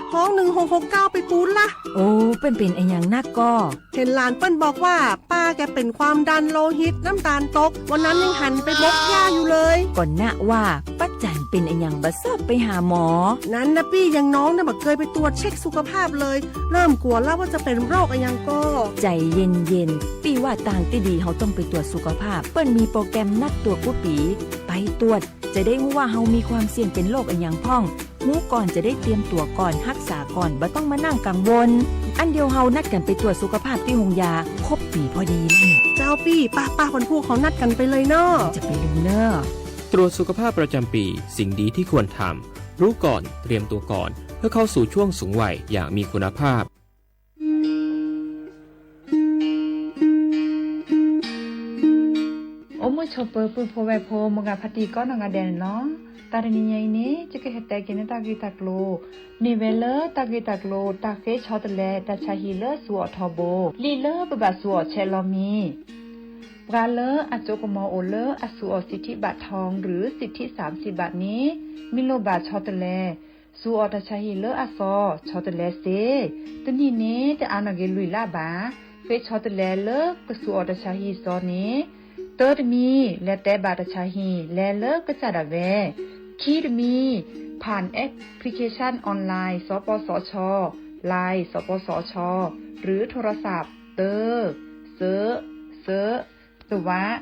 โทรหนึ่งหกหกเก้าไปปูละ โอ้ เปิ้นเป๋นอะหยังนักก่อ เห็นหลานเปิ้ลบอกว่า ป้าแกเป็นความดันโลหิต น้ำตาลตก วันนั้นยังหันไปบกหญ้าอยู่เลย ก่อนนะว่า ป้าจั๋นเป๋นอะหยังบ่ชอบไปหาหมอ นั้นนะปี้ อย่างน้องเนี่ยบ่เคยไปตรวจเช็คสุขภาพเลย เริ่มกลัวแล้วว่าจะเป็นโรคอะหยังก่อ ใจเย็นๆ ปี้ว่าตางตี้ดีเฮาต้องไปตรวจสุขภาพ เปิ้นมีโปรแกรมนัดตรวจกู้ปี๋ ไปตรวจ จะได้ฮู้ว่าเฮามีความเสี่ยงเป็นโรคอะหยังพ่อง ฮู้ก่อนจะได้เตรียมตั๋วก่อน ฮักษาก่อน บ่ต้องมานั่งกังวล อั้นเดี๋ยวเฮานัดกั๋นไปตรวจสุขภาพตี้โฮงยา ครบปี๋พอดีเลย เจ้าปี้ ป้าๆ วันพูกเฮานัดกั๋นไปเลยเนาะ จะไปลืมเน่อ ตรวจสุขภาพประจำปี สิ่งดีที่ควรทำ รู้ก่อน เตรียมตัวก่อน เพื่อเข้าสู่ช่วงสูงวัยอย่างมีคุณภาพ အိၣ်မုာ်ဆိးပၢၤ ပုၢ်ဖိဝဲၢ်ဖိ မိၢ်ဂၤဖါတံၢ်ကိးနီၢ်ဂၤဒဲးန့ၣ်လီၤ. တၢ်တနံၤညါအံၤန့ၣ် ယကဟဲတဲက့ၤန့ၢ်တၢ်ဂ့ၢ်တၢ်ကျိၤ မ့ၢ်ဝဲလၢတၢ်ဂ့ၢ်တၢ်ကျိၤ တၢ်ဃ့ဆီတလဲ တၢ်ဆါဟံၣ်လၢစူၤအီၣ်ထီဘိ လံာ်လၢပဘၣ်စူၤအီၣ်ဆဲးလီၤမံၤ ပှၤလၢအစိကမီၤအိၣ်လၢအစူၤအီၣ်စံးထံဘၣ် ထောင် หรือ สิทธิสามสิบบาท န့ၣ် မ့ၢ်လိၣ်ဘၣ်ဆီတလဲ စူၤအီၣ်တၢ်ဆါဟံၣ်လၢအသီ ဆီတလဲစ့ တနံၣ်န့ၣ် တအါနီၢ်က့ၤလွံၢ်လါဘၣ် ဃ့ဆီတလဲလၢကစူၤအီၣ်တၢ်ဆါဟံၣ်စီန့ၣ် တၢတမံၤ လဲၤတဲဘၣ်တၢ်ဆါဟံၣ် လဲၤလၢကစၢ်ဒၣ်ဝဲ ခံတမံၤ ผ่านแอปพลิเคชันออนไลน์ สปสช ไลน์ สปสช หรือโทรศัพท์ တၢ စၢ စၢ တဝး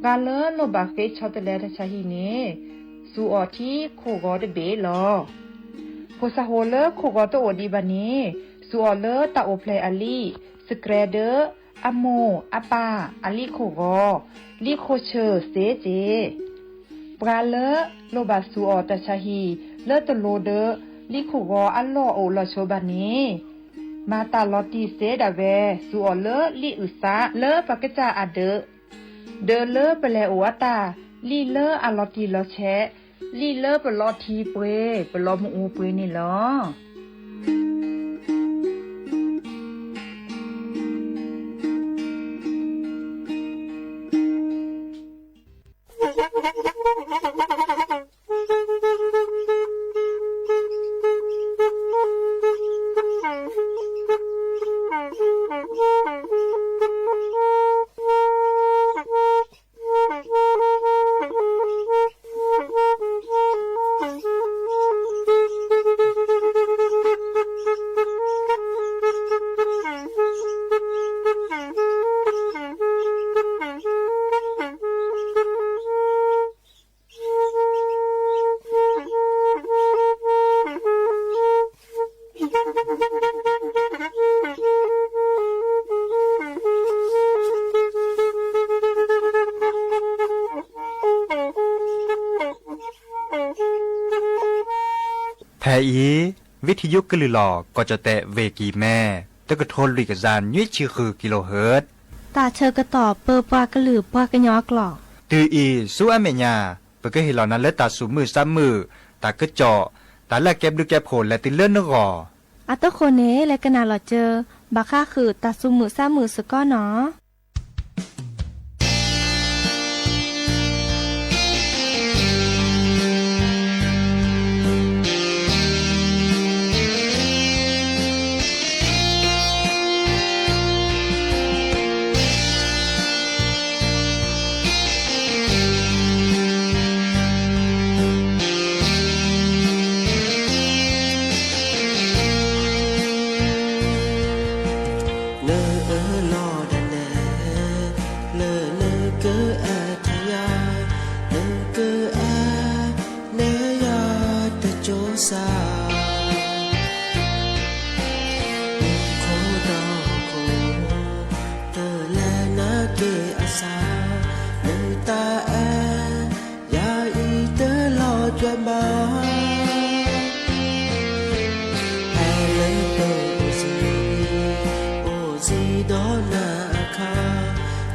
ပှၤလၢလိၣ်ဘၣ်ဃ့ဆီတလဲတၢ်ဆါဟံၣ်န့ၣ် စူၤအီၣ်ထံခိၣ်ဂီၤတဘ့ၣ်လီၤ. ဖိသၣ်ဟိၣ်လၢခိၣ်ဂီၤတအိၣ်ဒံးဘၣ်န့ၣ် စူၤအီၣ်လၢတၢ်အိၣ်ဖျဲၣ်အလံာ် စကြဲဒၢ အမိၢ်အပၢ်အလံာ်ခိၣ်ဂီၤ လံာ်ခိၣ်ဆၢၣ်စ့တ့ၢ် ပှၤလၢလိၣ်ဘၣ်စူၤအီၣ်တၢ်ဆါဟံၣ် လၢတလိၤဒီး လံာ်ခိၣ်ဂီၤအလီၢ်အိၣ်လီၤဆိဘၣ်န့ၣ် မၤတၢ်လီၤတံၢ်စ့ဒၣ်ဝဲ စူၤအီၣ်လၢလံာ်အုၣ်သး လၢပကစၢ်အဒၢး ဒီးလၢပလဲၤအိၣ်အတၢ် လံာ်လၢအလီၤတံၢ်လီၤဆဲး လံာ်လၢပလီၤထံပှ့ၤ ပလီၤမုၢ်အူပှ့ၤန့ၣ်လီၤ. ဖဲအံၤ ဝံထံယိကလုၢ်လီၤ ကီၢ်ကၠီၣ်တဲၣ် ဝ့ၢ်ကံၤမဲ တကထိလွံၢ်ကယၤနွံဆံဃု kilohertz တၢ်ဆၢကတီၢ်ပၢပှၤကလုာ်ပှၤကညီအကျိာ် တုၤအံၤဆူအမဲာ်ညါ ပကဟ့ၣ်လီၤနၤလၢတၢ်သူၣ်မုာ်သးမုာ် တၢ်ကစီၣ် တၢ်လၢအကဲဘျုးကဲဖှိၣ်လဲၤတုၤလၢနဂီၢ် အတဃိန့ၣ် လဲၤကနၣ်လီၤစၢၤ ဘၣ်ဃးဃုာ်တၢ်သူၣ်မုာ်သးမုာ်စ့ၢ်ကီးနီၤ. နအၢၣ်လီၤဒၣ်လဲာ် လၢနကအဲၣ်ထီၣ်ယၤ နကအဲၣ်နဲယၤတကၠိစၢ် ခိၣ်ဒီခိၣ် တလဲၤနာ်က့ၤအစၢ် နတၢ်အဲၣ် ယၤအံၤတလီၤကၠီဘၣ် ဖဲလၢပအိၣ်စံး အိၣ်စံးဒီးနၤအခါ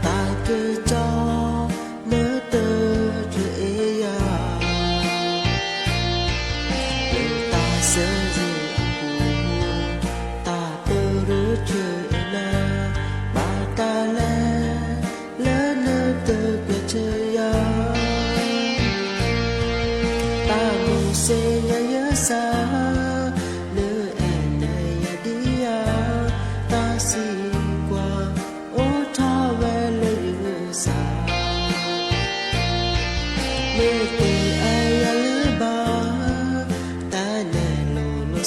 တၢ်ကစီၣ် နတချုးအ့ၣ်ယၤ လၢတၢ်ဆၢဂ့ၤအပူၤ တၢ်တရၢချုးအ့ၣ်နၤ ဘၣ်တၢ်လဲၤ လၢနတကွဲးဆၢယၤ တၢ်မုာ်စ့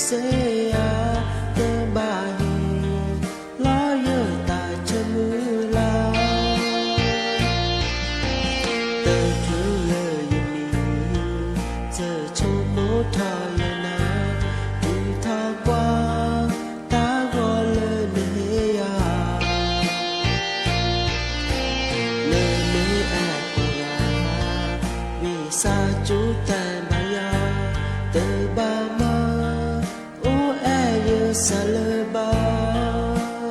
စ့ယၤ တဘၣ်ဟ့ၣ် လီၤယတၢ်ဆၢမုၢ်လၢ် တချုးလၢယမံၤ စၢဆိကမိၣ်ထီၣ်ယနၢ် ဒုးထီၣ်ကွၢ် တၢ်ဂီၤလၢနဟ့ၣ်ယၤ လၢနအဲၣ်ပှၤယၤ ဝံသးစူၤတဲဘၣ်ယၤ တဘၣ်မၤ အိၣ်အဲၣ်ယစၢ်လၢၤဘၣ်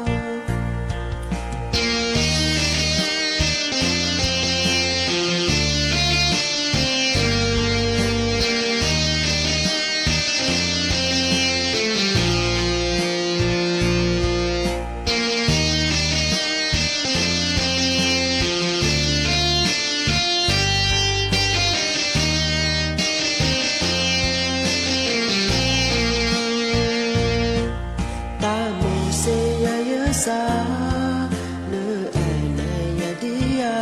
တၢ်မိၣ်စ့ယၤယစၢ် နအဲၣ်နဲယၤဒံးဧါ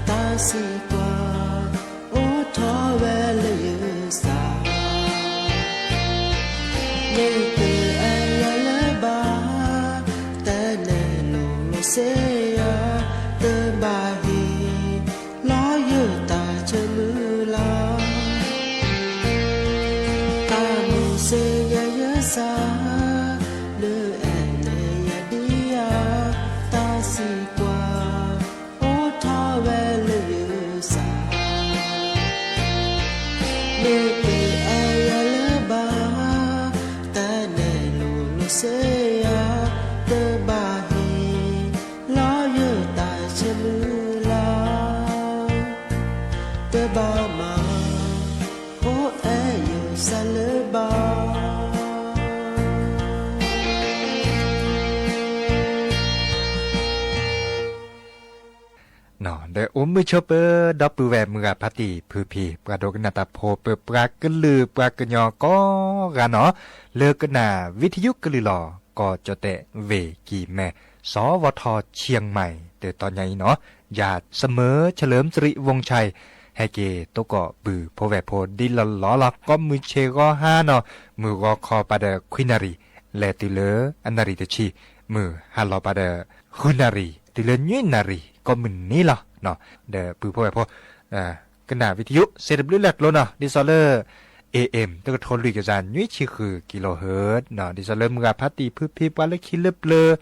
တၢ်စံးကွၢ် အိၣ်ထီၣ်ဝဲလၢယစၢ် မ့ၢ်တအဲၣ်ယၤလၢၤဘၣ် တဲနဲၣ်လိၤလိၤစ့ယၤ တဘၣ်ဟ့ၣ် လီၤယတၢ်ဆၢမုၢ်လၢ် တၢ်မိၣ်စ့ယၤယစၢ် နအဲၣ်နဲယၤဒံးဧါ တၢ်စံးကွၢ် အိၣ်ထီၣ်ဝဲလၢယစၢ် မ့ၢ်တအဲၣ်ယၤလၢၤဘၣ် တဲနဲၣ်လိၤလိၤစ့ယၤ တဘၣ်ဟ့ၣ် လီၤယတၢ်ဆၢမုၢ်လၢ် တဘၣ်မၤ အိၣ်အဲၣ်ယစၢ်လၢၤဘၣ် ဒီးအိၣ်မုာ်ဆိပၢၤဒီပုၢ်ဝဲၢ်မုၢ်ဂၤဖါတံၢ်ဖုဖံ ပှၤဒိကနၣ်တၢ်ဖိ ပပှၤကလုာ်ပှၤကညီကိးဂၤနီၤ လၢကနၣ်ဝံထယုကလုာ်လီၤ ကီၢ်ကၠီၣ်တဲၣ် ဝ့ၢ်ကံၢ်မဲ စီၤဝီၤထီၣ် เชียงใหม่ တတီၤညါအံၤနီၤ ယၤ เสมอเฉลิมสิริวงศ์ชัย ဟဲက့ၤသကိးပုၢ်ဖိဝဲၢ်ဖိဒ်လီၢ်လီၢ်လီၤ ကိးမုၢ်ဆ့ၣ်ဂီၤဟါနီၤ မုၢ်ဂီၤခီပၤဒီးခွံနၣ်ရံၣ် လဲၤတုၤလၢအနၣ်ရံၣ်တဆံ မုၢ်ဟါလီၤပၤဒီး ဃုနၣ်ရံၣ် တုၤလၢနွံနၣ်ရံၣ် ကိးမုၢ်နံၤလီၤ. ဒီးပုၢ်ဖိဝဲၢ်ဖိ ကနၣ်ဝံထယု စ့တဘျုးလၢ်ကျိနီၤ ဒ်သိးလၢ เอเอ็ม တကထိလွံၢ်ကယၤနွံဆံဃု กิโลเฮิรตซ์ ဒ်သိးလၢမုၢ်ဂၤဖါတံၢ်ဖုဖံ ပှၤလၢခံလၢပျၢၤ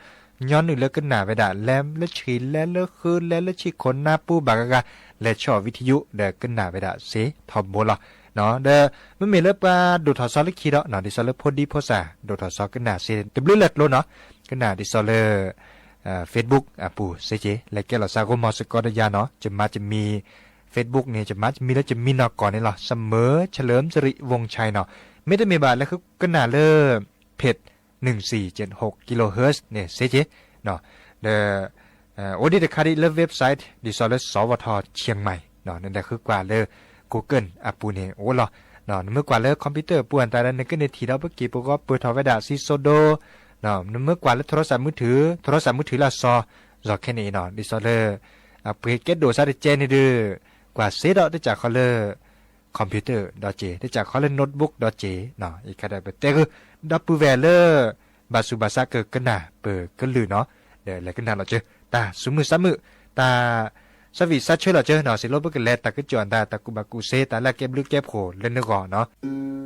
ညီနုၢ်လၢကနၣ်ဝဲဒၣ် လဲၤလၢဆှံ လဲၤလၢဃု လဲၤလၢဆံးခိၣ်နါပူၤဘၣ်ဂၤဂၤ လဲၤဆီၣ်ဝံထယု ဒီးကနၣ်ဝဲဒၣ်စ့ထီဘိလီၤ. ဒီးမ့မ့ၢ်လၢပှၤဒိၣ်ထီၣ်စီလၢခံဒီး ဒ်သိးလၢဖိဒံဖိသၣ် ဒိၣ်ထီၣ်စီကနၣ်စ့တဘျုးလၢ်ကျိနီၤ ကနၣ်ဒ်သိးလၢ Facebook အပူၤစ့က့ၤ လဲၤကဲလီၤစးဂိမီၤစ့ၢ်ကီးဒီးယၤနီၤ ယမၤတမံၤ Facebook န့ၣ် ယမၤတမံၤလၢယမံနီၢ်ကီၢ်န့ၣ်လီၤ เสมอเฉลิมสิริวงศ์ชัย နီၤ မ့တမ့ၢ်ဘၣ်လၢဃုကနၣ်လၢ เพจ หนึ่งสี่เจ็ดหก กิโลเฮิรตซ์ န့ၣ်စ့က့ၤ ဒီး အိၣ်ဒံးတခါဒံးလၢ website ဒ်သိးလၢ စီၤဝီၤထီၣ် เชียงใหม่ နလဲၤဃုကွၢ်လၢ Google အပူၤန့ၣ်အိၣ်လီၤ. နမ့ၢ်ကွၢ်လၢ computer အပူၤအတၢ်ဒီး နကန့ၢ်ထံၣ်ဒီးပက့ၤပဂီၢ်ပၢၢ်ထီၣ်ဝဲဒၣ်စံစိဒိ နမ့ၢ်ကွၢ်လၢ โทรศัพท์มือถือ โทรศัพท์มือถือလၢအစီၤ စီၤခဲန့ၣ်အံၤနီၤ ဒ်သိးလၢ အပှ့ၤကဲဒိၣ်စးတကဲန့ၣ်ဒီး ကွၢ်စ့ဒီးတကးခီလၢ computer ဒီးက့ၤ တကးခီလၢ notebook ဒီးက့ၤ ယခါဒီးပတဲဂုာ် ဒီပုၢ်ဝဲၢ်လၢ ဘၣ်ဆူးဘၣ်ဆါကကနၣ်ပကလုၢ်နီၤ ဒီးလဲၤကနၣ်လီၤကၢ တၢ်ဆူးမုၢ်ဆါမုၢ် တၢ်ဆၢဝံၣ်ဆါဆၢလီၤကၢနီၤ စံးလီၤပကလဲၤတၢ်ကစီၣ်အတၢ် တၢ်ကူၣ်ဘၣ်ကူၣ်စ့ တၢ်လၢအကဲဘျုးကဲဖှိၣ်လၢနဂီၢ်နီၤ ကၠီ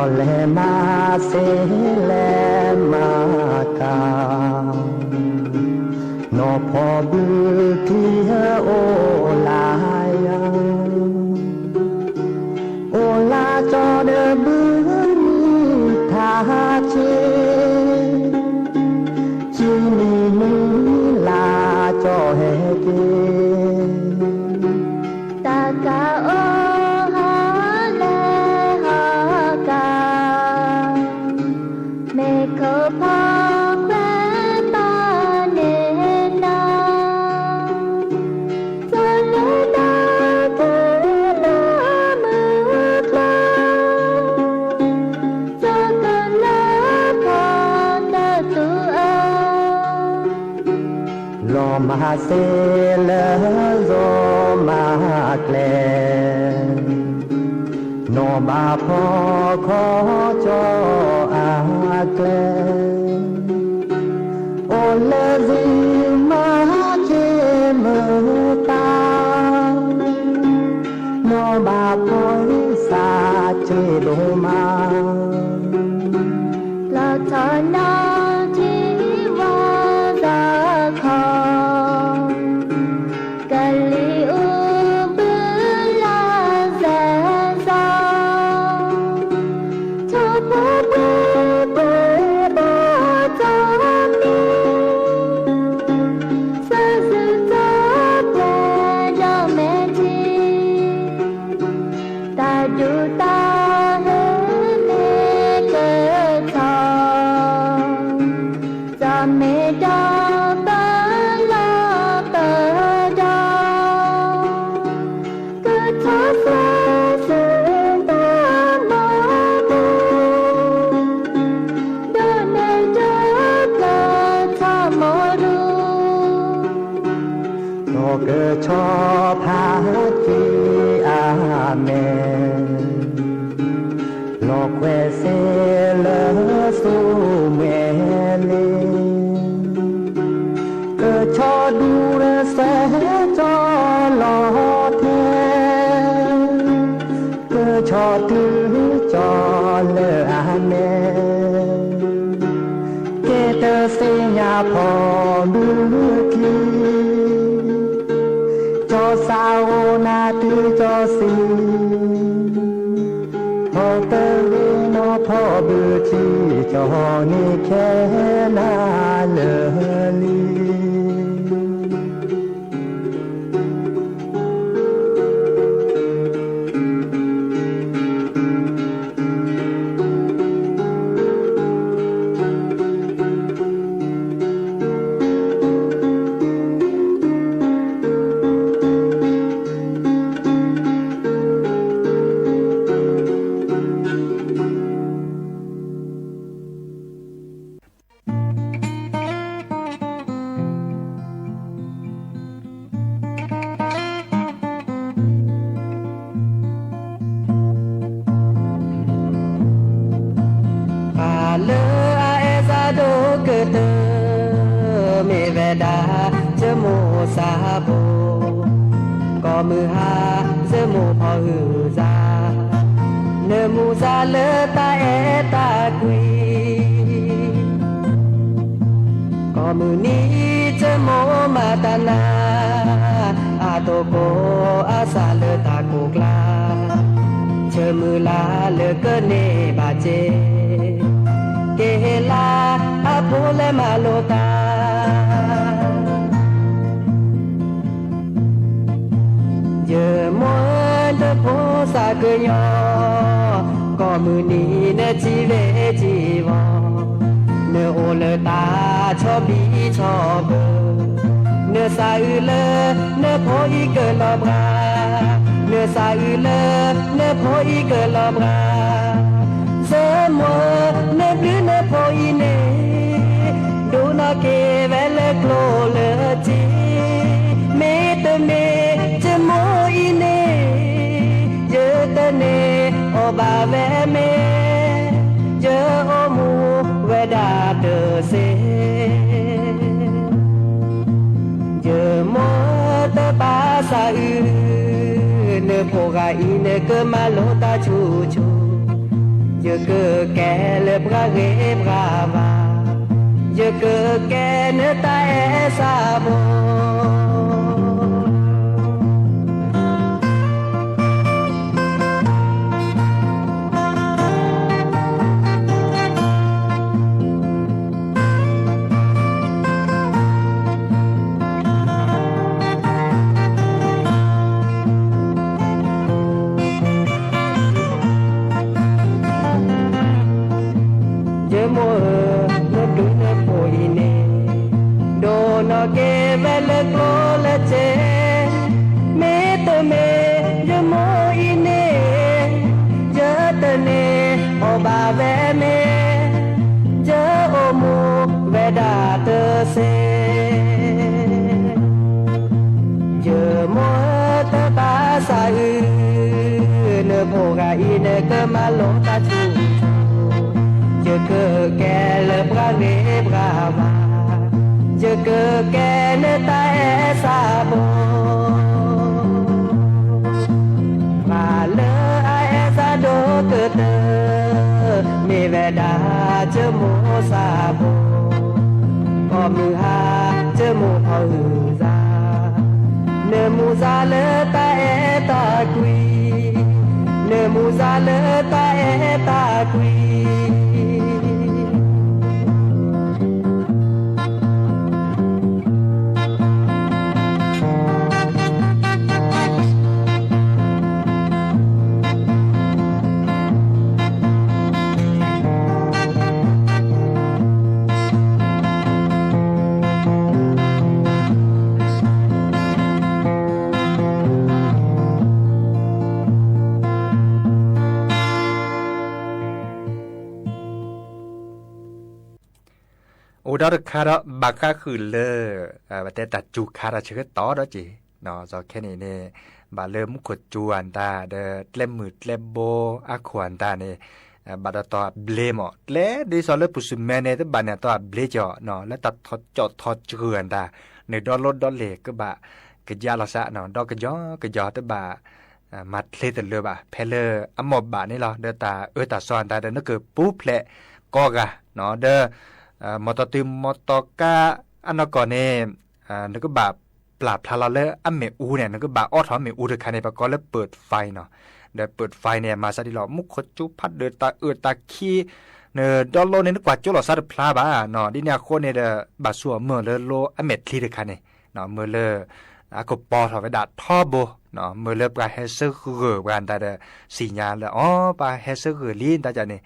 ၤလဲၤမၤစ့လဲၤမၤကၤ နီၢ်ဖီဘုထံဟဲအိၣ်လၢယၤ အိၣ်လၢကၠီၤဒီးဘုနံၤထါဆ့ ဆံနံၤနံၤလၢကၠီၤဟဲက့ၤ တၢ်ကအိၣ်ဟီၣ်လဲၢ်ဟီၣ်ကၤ မ့ၢ်ခိၣ်ဖီခွဲးဘၣ်န့ၣ်နီၤ မၤစ့လၢယိၤမၤကျဲ, နီၢ်ဘၣ်ဖီခီကၠီအကျဲ, အိၣ်လၢယံၤမၤက့ၤမုာ်တၢ်, နီၢ်ဘၣ်ဖီအံၤစးက့ၤဒိၣ်မး လီၤထီၣ်နီၢ်ထံဝါစၢ်ခီ, ကလံၤအူဘုလၢစဲးစီ, ထိၣ်ဖိပှ့ၤပှ့ၤဘီၣ်ထီၣ်မံ, စၢ်စူၢ်ထီၣ်ပှဲၤဒီးမဲာ်ထံ တၢ်ဒူတၢ်ဟဲမ့ၢ်ကထီၣ်, တၢ်မ့ၢ်ဒီပလီၢ်ပဒီ, ကထီၣ်သွဲစ့တၢ်ဘီမုၢ်, ဒိးန့ၢ်ဒီပျၢၤထီၣ်မီၢ်ရူ ဒီးကဆီဖးက့ၤအမဲာ်, လီၤကွဲးစ့လၢစူမဲာ်လ့, ကဆီဒူရစဲကၠီလီၤထဲ, ကဆီတုၤကၠီလၢအမဲာ် ကဲတသ့ၣ်ညါဖီဘုခံ, ကၠီစးအိၣ်နၤတုၤကၠီစံ, ထီၣ်တရ့နီၢ်ဖီဘုခံ, ကၠီန့ၣ်ခဲနၤလၢာ်လံ. ပှၤလၢအအဲၣ်စၢ်ဒိၣ်ကတၢၢ် မ့ၢ်ဝဲဒၣ် ယမိၢ်စၢ်ဖိ, ကိးမုၢ်ဟါယမိၢ်ဖီၣ်ဟုၣ်စၢ်, နမူစၢ်လၢတၢ်အဲၣ်တၢ်ကွံ ကိးမုၢ်နံၤယမိၢ်မၤတၢ်နၤ, အတိၢ်ကိၢ်အစၢ်လၢတၢ်ကိၢ်ကျါ, ဆၢမုၢ်လၢ်လၢကန့ၢ်ဘၣ်စ့, ကဟ့ၣ်လၢအဖိလဲၤမၤလိတၢ် ယမိၢ်တဖိစၢ်ကညီ, ကိးမုၢ်နံၤနထံၣ်ဝဲထံၣ်ဝီ, နအိၣ်လၢတၢ်ဆီဘံၣ်ဆီဘၢ, နစးအုးလၢနဖိအံၤကလီၤဘှါ, နစးအုးလၢနဖိအံၤကလီၤဘှါ, ယမိၢ် နဘျုးနဖိအံၤန့ၣ်, ဒိးနီၢ်က့ၤဝဲလၢကျိလၢစ့, မ့တမ့ၢ်ယမိၢ်အံၤန့ၣ်, ယတန့ၢ်အီၣ်ဘၣ်ဝဲမ့ၢ်, ယအိၣ်မူဝဲဒၣ်တသ့ ယမိၢ်တဘၣ်စးအုး, နဖိဂၤအံၤနကမၤလိတၢ်ဆူၣ်ဆူၣ်, ယကကဲလၢပှၤဂ့ၤပှၤဘၣ်, ယကကဲနတၢ်အဲၣ်စၢ်ဖိ ယမိၢ်ဧၢ, နဘျုးနဖိအံၤန့ၣ်, ဒိးနီၢ်က့ၤဝဲလၢကျိလၢစ့, မ့တမ့ၢ်ယမိၢ်အံၤန့ၣ်, ယတန့ၢ်အီၣ်ဘၣ်ဝဲမ့ၢ်, ယအိၣ်မူဝဲဒၣ်တသ့ နကမၤလိတၢ်ထူ, ယကကဲလၢပှၤဂ့ၤပှၤဘၣ်, ယကကဲလၢတၢ်အဲၣ်စၢ်ဖိ, ပှၤလၢအအဲၣ်စၢ်ဒိၣ်ကတၢၢ်, မ့ၢ်ဝဲဒၣ်ယမိၢ်စၢ်ဖိ, ကိးမုၢ်ဟါယမိၢ်ဖီၣ်ဟုၣ်စၢ်, နမူစၢ်လၢတၢ်အဲၣ်တၢ်ကွံ, နမူစၢ်လၢတၢ်အဲၣ်တၢ်ကွံ. အိၣ်ဒီးတခါဒီး ဘၣ်ဃးဃုာ်လၢ ပတဲတၢ်စူၤခါတၢ်ဆၢကတီၢ်ဒီးက့ၤ, စီၤခဲန့ၣ်န့ၣ် ဘၣ်လၢမူခိၣ်စူၤအတၢ်ဒီး ကျဲမုၢ်ကျဲဘိအခိၣ်အတၢ်န့ၣ် ဘၣ်ဒီးတီၤအဘျ့မး ကျဲဒ်သိးလၢပူၤစူၤမဲန့ၣ် တဘၣ်န့ၣ်တီၤအဘျ့ကီး လၢတၢ်ထီကၠီၣ်ထီကၢၢ်အတၢ် နဒီလိဒီလ့ၣ်ကဘၣ်ကယါလီၤစၢ် ဒီကယီကယီတဘၣ် မၤချ့တလၢဘၣ် ဖဲလၢအမိၢ်ဘၣ်န့ၣ်လီၤ ဒီးတၢ်အၢတၢ်စီအတၢ်ဒီး နကပူၤဖျဲးကိးဂၤ ဒီး မီၢ်တီၢ်တုၤမီၢ်တီၢ်ကါအနီၢ်ကီၢ်န့ၣ် နကဘၣ်ပျၢ်ဖျါလီၤလၢအမ့ၣ်အူန့ၣ် နကဘၣ်အိးထီၣ်မ့ၣ်အူတခါန့ၣ် ပကိးလၢ ပိတ်ၣ်ဖဲ နီၤ, ဒီး ပိတ်ၣ်ဖဲ န့ၣ် မၤစၢ်ဒ်လီၤ မူခိၣ်စူၤဖးဒိၣ်တၢ်အၢၣ်တၢ်ခံ နဒီလိန့ၣ် နကွၢ်ကၠိလိာ်သးတဖျါဘၣ်နီၤ, ဒ်န့ၣ်အဃိန့ၣ်ဒီး ဘၣ်ဆူၣ်အီၤမုၢ်လၢလိအမဲာ်ချံတခါန့ၣ်, မ့ၢ်လၢ အကပီၤထီၣ်ဝဲဒၣ်ထီဘိ, မ့ၢ်လၢပှၤဟဲဆၢဂၢၢ်ပှၤတၢ်ဒီး သ့ၣ်ညါလၢအီၤ ပှၤဟဲဆၢဂၢၢ်လံတၢ်န့ၣ်,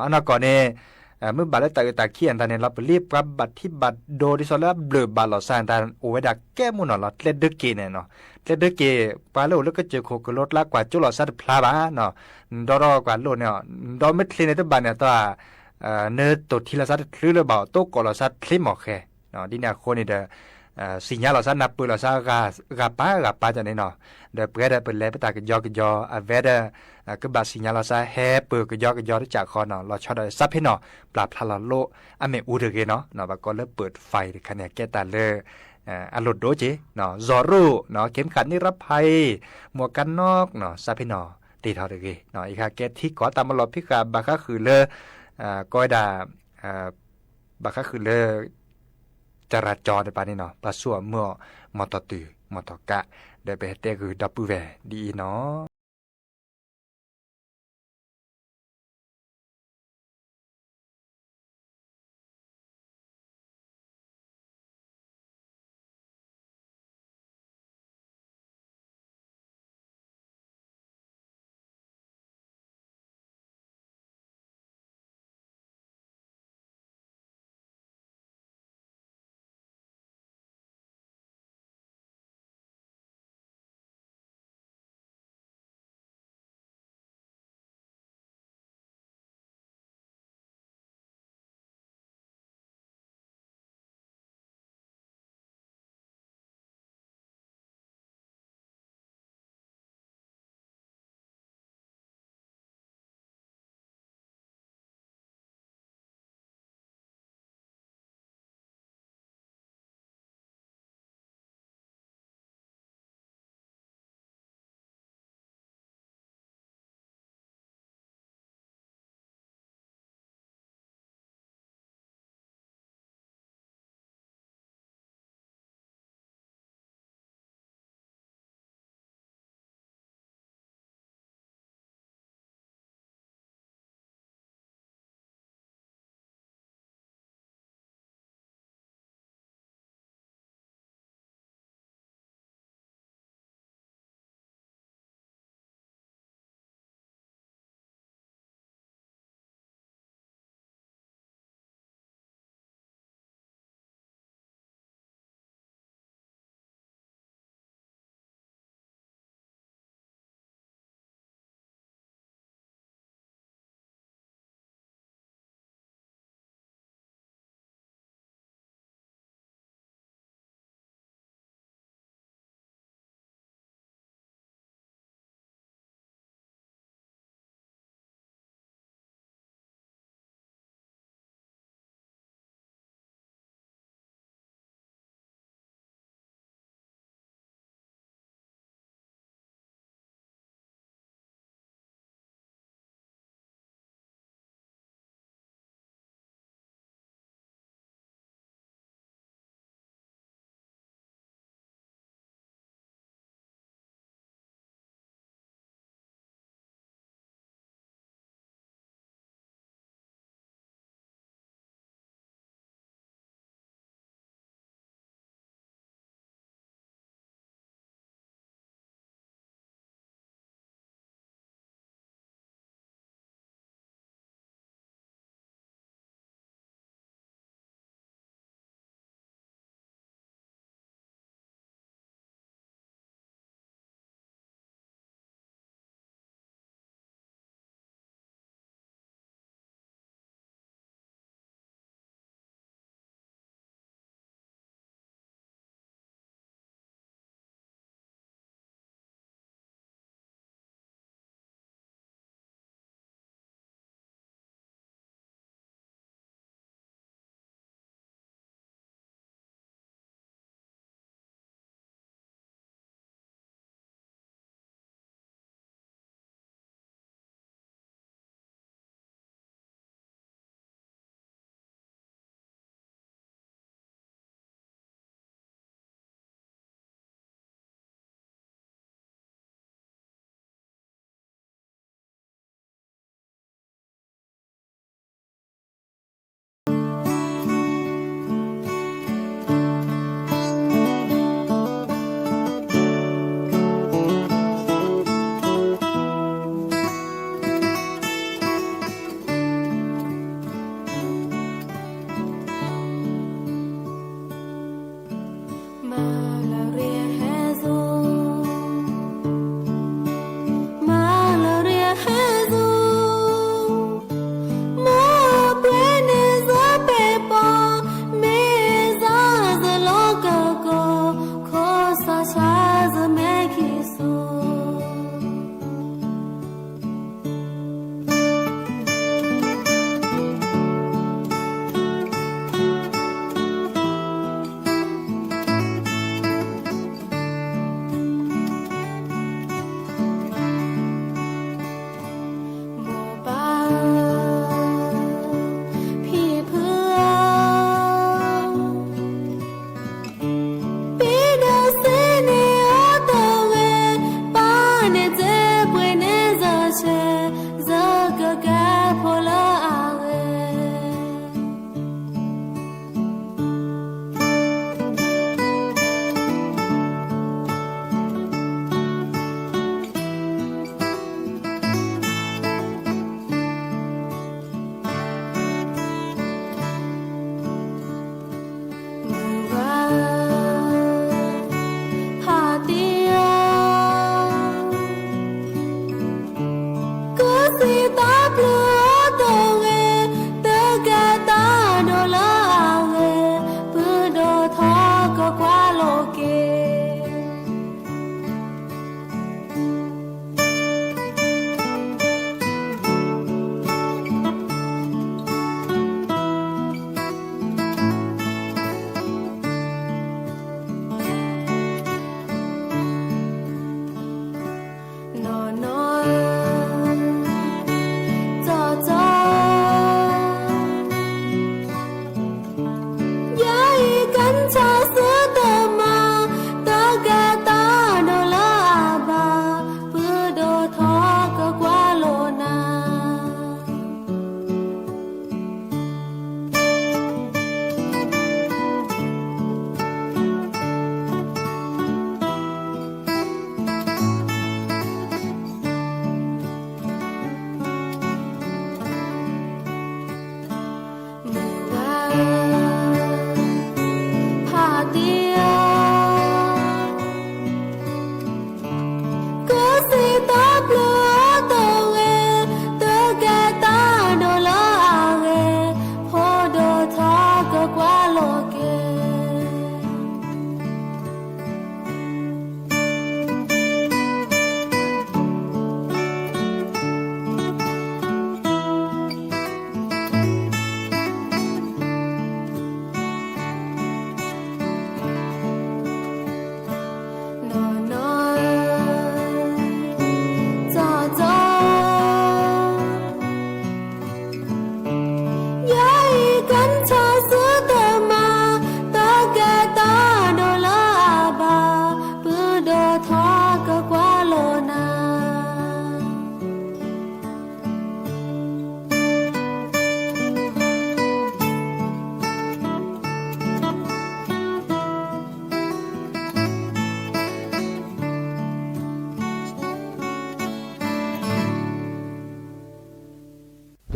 အနီၢ်ကီၢ်န့ၣ် မ့ၢ်ဘၣ်လၢတၢ်အၢၣ်တၢ်ခံအတၢ်န့ၣ်လီၤ ပလံပှၤဘၣ်ထံဘၣ်ဒိဒ်သိးလၢအဘျုးဘၣ်လီၤစၢ်တၢ် အိၣ်ဝဲဒၣ်ကဲမူနီၤလီၤ ကျဲဒၢက့ၤန့ၣ်နီၤ, ကျဲဒၢက့ၤ ပှၤလၢအိၣ်လၢကစၢၢ်ခိၣ်ကလိကျါကွၢ်ကၠိလိာ်သးတဖျါဘၣ်နီၤ, နဒီဒီကွၢ်လိန့ၣ်, နဒီမ့ၢ်ချ့န့ၣ်တဘၣ်န့ၣ်တၢ် နတိၢ်ထံလိာ်သးတချုးလၢၤဘၣ် တိၢ်ကိးလိာ်သးချ့မီၢ်ဃဲ, ဒ်န့ၣ်အဃိန့ၣ်ဒီး သ့ၣ်ညါလိာ်သးနၢ်ပၢၢ်လိာ်သး ဂၤပၢ်ဂၤပၢ်န့ၣ်နီၤ, ဒီးပှဲၤဒီးပလဲၤပတၢ်ကယီကယီ အဝဲဒီး ကဘၣ်သ့ၣ်ညါလိာ်သးဟဲပၢၢ်ကယီကယီတစဲးဃီနီၤ, လီၤဆီဒီးသးဖဲနီၤ ပျၢ်ဖျါလီၤလိအမ့ၣ်အူတဂ့ၤနီၤ, ပကိးလၢ ပိတ်ၣ်ဖဲ တခါန့ၣ် ကဲတၢ်လၢ အလိၣ်ဒိက့ၤ, စီၤရိၣ် เข็มขัดนิรภัย หมวกกันน็อก သးဖဲနီၤ တ့ထီၣ်တဂ့ၤ, ယကဟးကဲထံကီၢ်တၢ်မၤလီၤဖံးဃာ်ဘၣ်ဃးဃုာ်လၢ ကိးဝဲဒၣ် ဘၣ်ဃးဃုာ်လၢ จราจร တပၤန့ၣ်နီၤ ပှၤဆူၣ်အီၤမုၢ်အီၤ မီၢ်တီၢ်တုၤ မီၢ်တီၢ်ကး ဒီးပဟဲတဲဂုာ်ဒီပုၢ်ဝဲၢ်ဒ်အံၤနီၤ.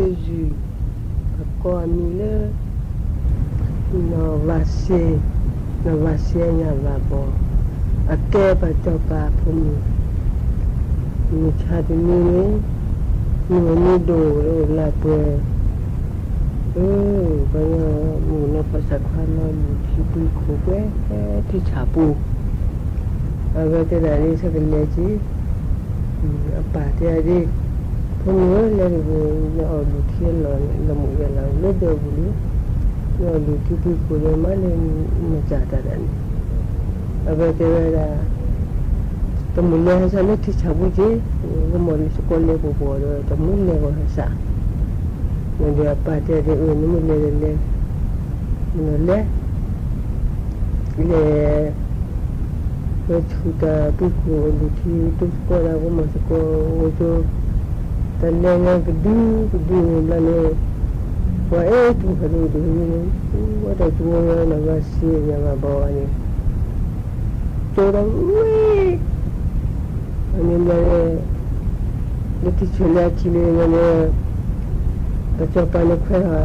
ယုၢ် အကိးအမံၤလၢ နီၢ်ဝၤစ့, နီၢ်ဝၤစ့အညၣ်ဘၣ်ဘီ, အကဲပှၤစီၤပၤဖိမုၣ်, မုၢ်ဆါတနံၤန့ၣ်, မုၢ်နံၤဒိၣ်လၢလၢပှဲၤ, အၢ ပှၤညီမုၣ်န့ၣ် ပှၤစးခွါလီၤလူၤထံပှ့ၤခိၣ်ကွဲ ထံဆၣ်ပူၤ, အဝဲတဲဒၣ်ဒ်ဆၢကလဲၤက့ၤ အပၢ်တဲဒၣ်, ဖိမုၣ်ဧၢ လဲၤတဂ့ၤ, နအီၣ်လူၤထံအလီၢ်န့ၣ် လီၤမုၢ်ဝဲလီၤလၢဒၢးပူၤလံ, နအီၣ်လူၤထံပှ့ၤခိၣ်ဒီးမၤလၢနစၢ်တၢ်ဒၣ်န့ၣ်, အဝဲတဲဝဲဒၣ်, တမုၢ်လဲၤဟဲစးလၢထံဆၣ်ပူၤက့ၤ, ဂီၢ်မီၢ်ဒ်စကီလဲၤပှီၢ်ပှီၢ်ဒီး တမုၢ်လဲၤဂီၤဟဲစး, ဒီးအပၢ်တဲဒၣ်အၢ နမုၢ်လဲၤဒီးလဲၤ, လဲၤ လဲၤ ဝဲဆူတၢ်ပှ့ၤခိၣ်အလူၤထံ တိစကီဒၣ် ဂီၢ်မီၢ်စကီ အိၣ်ကၠိ, တၢ်လဲၤလၢကဒုကဒုန့ၣ်ဘျီန့ၣ်, ပှၤအဲၣ်တူၢ်ဖးဒိၣ်တဂ့ၤန့ၣ်, ဝဲတၢ်ကဝီၤဝဲနီၢ်ဝၤစ့ညၣ်ဘၣ်ဘီန့ၣ်, ကၠိဒီးဝဲ အန့ၣ်ဘျီန့ၣ်, လၢထံဆၢလၢအထံလၢန့ၣ်, ပစီၤပၤန့ၣ်ခွဲးထီၣ်ဧါ,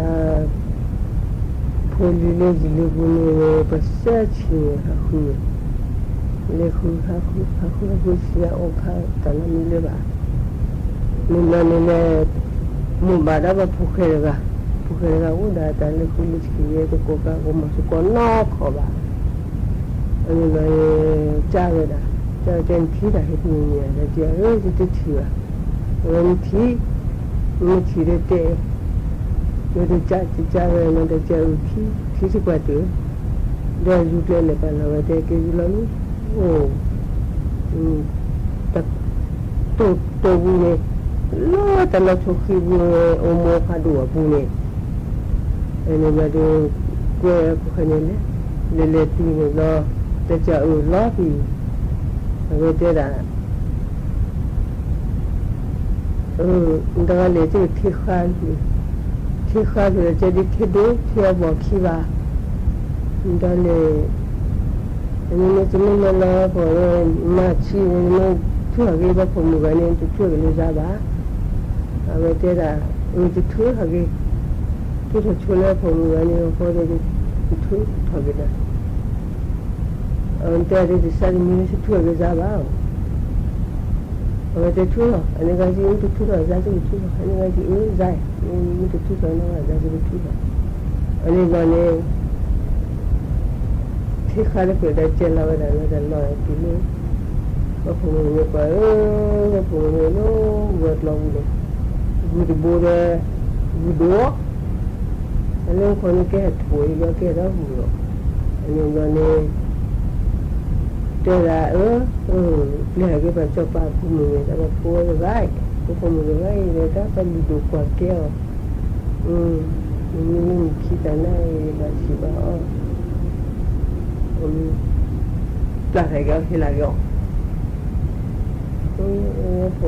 ဖိလံၤလၢယံၤလၢပူၤန့ၣ် ပစၢဆံးန့ၣ်ဟးဃု, လဲၤဃုဟးဃု ဟးဃုဟးဃုဆံးအအိၣ်ခါတၢ်နီတမံၤလၢၤဘၣ်, န့ၣ်ဘျီန့ၣ်လဲၣ်, မိၢ်ဘၣ်ဒီးပှၤဖိၣ်ဃဲတဂၤ, ဖိၣ်ဃဲတဂၤအိၣ်ဒၣ်တၢ်လၢဃုလၢဆံးယဲၢ်တကိးကါ ဂီၢ်မီၢ်စကီနီၢ်ခီဘၣ် အန့ၣ်ဘျီန့ၣ်, ကၢ်ဝဲဒၣ်, ကၢ်ဝဲတဲနထံၣ်တၢ်ဟဲတမံၤမံၤဧါ, ဒီးကဲအၢ ယတထံၣ်ဘၣ်, အဝဲနထံၣ်, နမ့ၢ်ထံၣ်ဒီးတဲ, ဒီးကၢ်ကၢ်ဝဲန့ၣ်ဒီးကဲအၢခံ, ထံၣ်စ့ၢ်ကီးတၢ်, ဒီးယူၤကျဲလဲၤပာ်လီၤဝဲတဲက့ၤယူၤလီၤလံ, အိၣ် တၢ်တိၢ်တိၢ်ပူၤန့ၣ်, လၢတၢ်လီၤထိၣ်ဃံပူၤန့ၣ် အိၣ်မိၢ်ဖးဒိၣ်အပူၤန့ၣ်, အန့ၣ်ဘျီဒီး, ကွဲးဖိၣ်ဃဲန့ၣ်လဲၣ်, လဲၤလဲၤတုၤန့ၣ်ဘျီ, တၢ်ကၢ်အၢလီၤပံၤ, အဝဲတဲဒၣ် အၢ, တဂၤလဲၣ် ကထံၣ်ဃါ, ထံၣ်ဃါကဒီးကဲဒ်ထံဒိၣ်ထံအဘီၣ်ခံဘၣ်, ဒ်လဲၣ်, အန့ၣ်မ့ၢ်တမ့ၢ်လၢလီၤပှီၢ်န့ၣ် မၤဆံးန့ၣ် နမ့ၢ်ထုးထီၣ်က့ၤဘၣ်ဖိမုၣ်ဂၤန့ၣ် တထုးက့ၤလၢယၤဘၣ်, အဝဲတဲဒၣ်, အၢ တထုးထီၣ်က့ၤ, ထုးထီၣ်ဆိလၢဖိမုၣ်ဂၤန့ၣ် အဃိဒီး တထုးထီၣ်က့ၤဒီး အတဲဒ်တစးတမံၤလၢ တထုးထီၣ်က့ၤယၤဘၣ်, အဝဲတဲထုးထီၣ်, အန့ၣ်ဂၤကံ မ့ၢ်တထုးထီၣ် ယၤကကထုးထီၣ်, အန့ၣ်ဂၤကံ အၢ ယၤ, မ့ၢ်တထုးထီၣ်နီၢ်ဂၤ ယၤကကထုးထီၣ်, အန့ၣ်ဘျီန့ၣ် ထံဃါတဖျၢၣ်ဒီးကဲလီၤဝဲဒၣ်လၢတၢ်လီၢ်တုၤလၢ ပှၤဖိမုၣ်န့ၣ်ပှၤဧၢ, ပှၤဖိမုၣ်န့ၣ်လၢ ဝဲၤကျီပူၤန့ၣ် ဂုၢ်တဘိဒီး ဂုၢ်ဒိၣ်, အလၢခီန့ၣ်ကဲဟဲထိၣ်အံၤဘျီကဲဒီးဂုၢ်လီၤ, အန့ၣ်ဘျီန့ၣ် တဲဒၣ်အၢ, ပျဲဟဲက့ၤပှၤစီၤပၤဖိမုၣ်န့ၣ် တၢ်ဘၣ်ဖိဝဲတဂၤအံၤ, ဖိမုၣ်တဂၤအံၤဒီး တၢ်ပှၤလုၢ်ဒိၣ်ပှၢ်ကဲအီၤ, မ့မ့ၢ်မုၢ်ခံတၢ်နါအံၤ ဘၣ်ဆံးဘၣ်အီၣ် ပျၢ်ထီၣ်က့ၤအီၤ ဟ့ၣ်လီၤက့ၤအီၤ, ဖိ,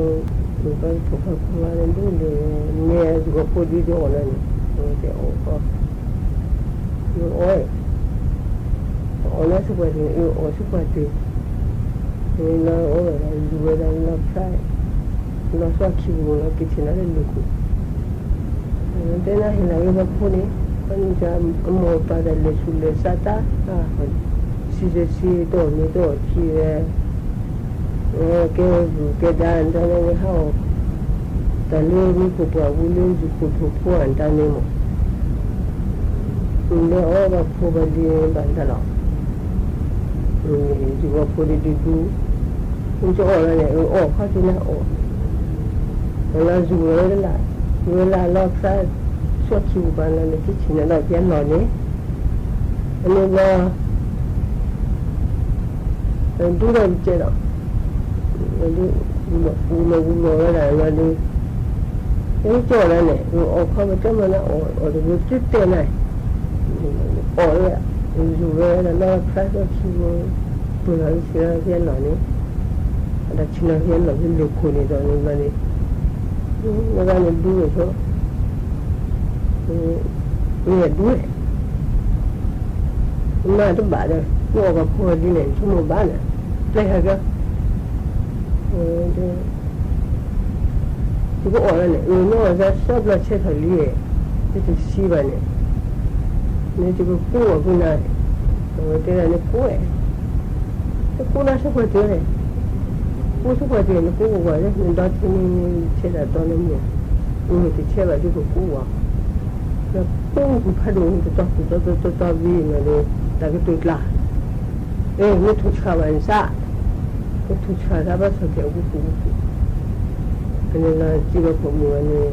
ဖိခွါဖိခွါန့ၣ်ဒ်လဲၣ်, မ့ၢ်ယဂီၢ်ဖိဒ်ဒ်အီၣ်လၢန့ၣ်, အဝဲတဲအီၣ်, အီၣ်, အီၣ်လၢစပှၢ်တၢၢ်, အီၣ်စပှၢ်တၢၢ်, လၢအီၣ်ဝဲဒၣ် လူၤဝဲဒၣ်လၢဖျါ, လီၤဆီခံပူၤလီၤ က့ၤထံၣ်နၤလၢလၢၢ်ခိၣ် တဲနၤဟ့ၣ်လီၤက့ၤပှၤဖိန့ၣ်, ခီန့ၣ်တၢ်အမိၢ်အပၢ်တၢ်လဲၤဆူးလဲၤဆါတၢ်, ဆံးဆံးတအိၣ်မ့ၢ်တအိၣ်ခံဝဲ, ကဲဂုၢ်ကဲဒါတၢ်န့ၣ်ဟးအီၣ်, တၢ်လၢမူခိၣ်ပှၢ်ပူၤလၢယုၢ်ခိၣ်ထိၣ်ဖိအတၢ်န့ၣ်မး လဲၤအီၣ်ဘၣ်ဖိဘၣ်လံဘၣ်တၢ်လီၤ, ယုၢ်ခိၣ်ဖိဒ်ဒူဒူ, မ့ၢ်ကအီၣ်လီၤန့ၣ် အအီၣ်ခီက့ၤနၤအီၣ်, လၢယုၢ်ဝဲလၢ, ဝဲလၢအလီၢ်ဖျါ, ဆီၣ်ခံပူၤပၤလီၤန့ၣ် ကဆံၣ်နၤဒီးပျဲလီၤန့ၣ်, အန့ၣ်ဘျီ ဒူဒီးကဲဒီး, ဝူလီၤဝူလီၤဝဲဒၣ်လီၤဒီး, ကဲကၠီလီၤန့ၣ် အီၣ်ခီပတဲမနၤအီၣ်, အီၣ်တဂ့ၤတတဲနၤ, အီၣ်လၢ, ယူၤဝဲဒၣ်လၢဖျါထီၣ်ခံဘိ, ပှဲၤလီၤဆံးလီၤဖဲလီၤန့ၣ်, အတၢ်ဆံးလီၤဖဲလီၤဖဲလၢခိၣ်န့ၣ်ဒီးန့ၣ်ဘျီန့ၣ်, လၢဂၤန့ၣ်ဒူဝဲဆိ မ့ၢ်ဒူဝဲ, မ့ၢ်တဘၣ်ဒီး မ့ၢ်အီၣ်ဘၣ်ဖိဒ်လဲၣ် ဆိကမိၣ်ဘၣ်န့ၣ်, ပျဲဟဲက့ၤ, တဲ ယကအီၣ်လၢန့ၣ် အၢ နအီၣ်သးစီဘျီဆဲထီၣ်လံ, ယတဆံးဘၣ်န့ၣ်, နယကကူအီၣ်ဖဲနၤ, အဝဲတဲဒၣ်နကူဝဲ, နကူနၤဆၢကွၢ်တၢၢ်လဲၣ်, ကူဆၢကွၢ်တၢၢ် နကူကကွၢ်လၢ နဒီထံန့ၣ် ဆဲးဒၣ်တီန့ၣ်မ့ၢ်, အၢ တဆဲးဘၣ်ဒုကကူအီၣ်, နကူကူဖးဒိၣ်န့ၣ် တတီၤကူတီတီတီတီဝံၤန့ၣ်ဒီး တၢ်ကတိၤကျါ အၢ မ့ၢ်ထူၣ်ဆှၣ်ဘၣ်န့ၣ်စး, ကထူၣ်ဆှၣ်သးဘၣ်ဆီၣ်ကဲအကူကူကူ, ဖဲန့ၣ်လီၤစံးဘၣ်ဖိမုၣ်ဂၤန့ၣ်,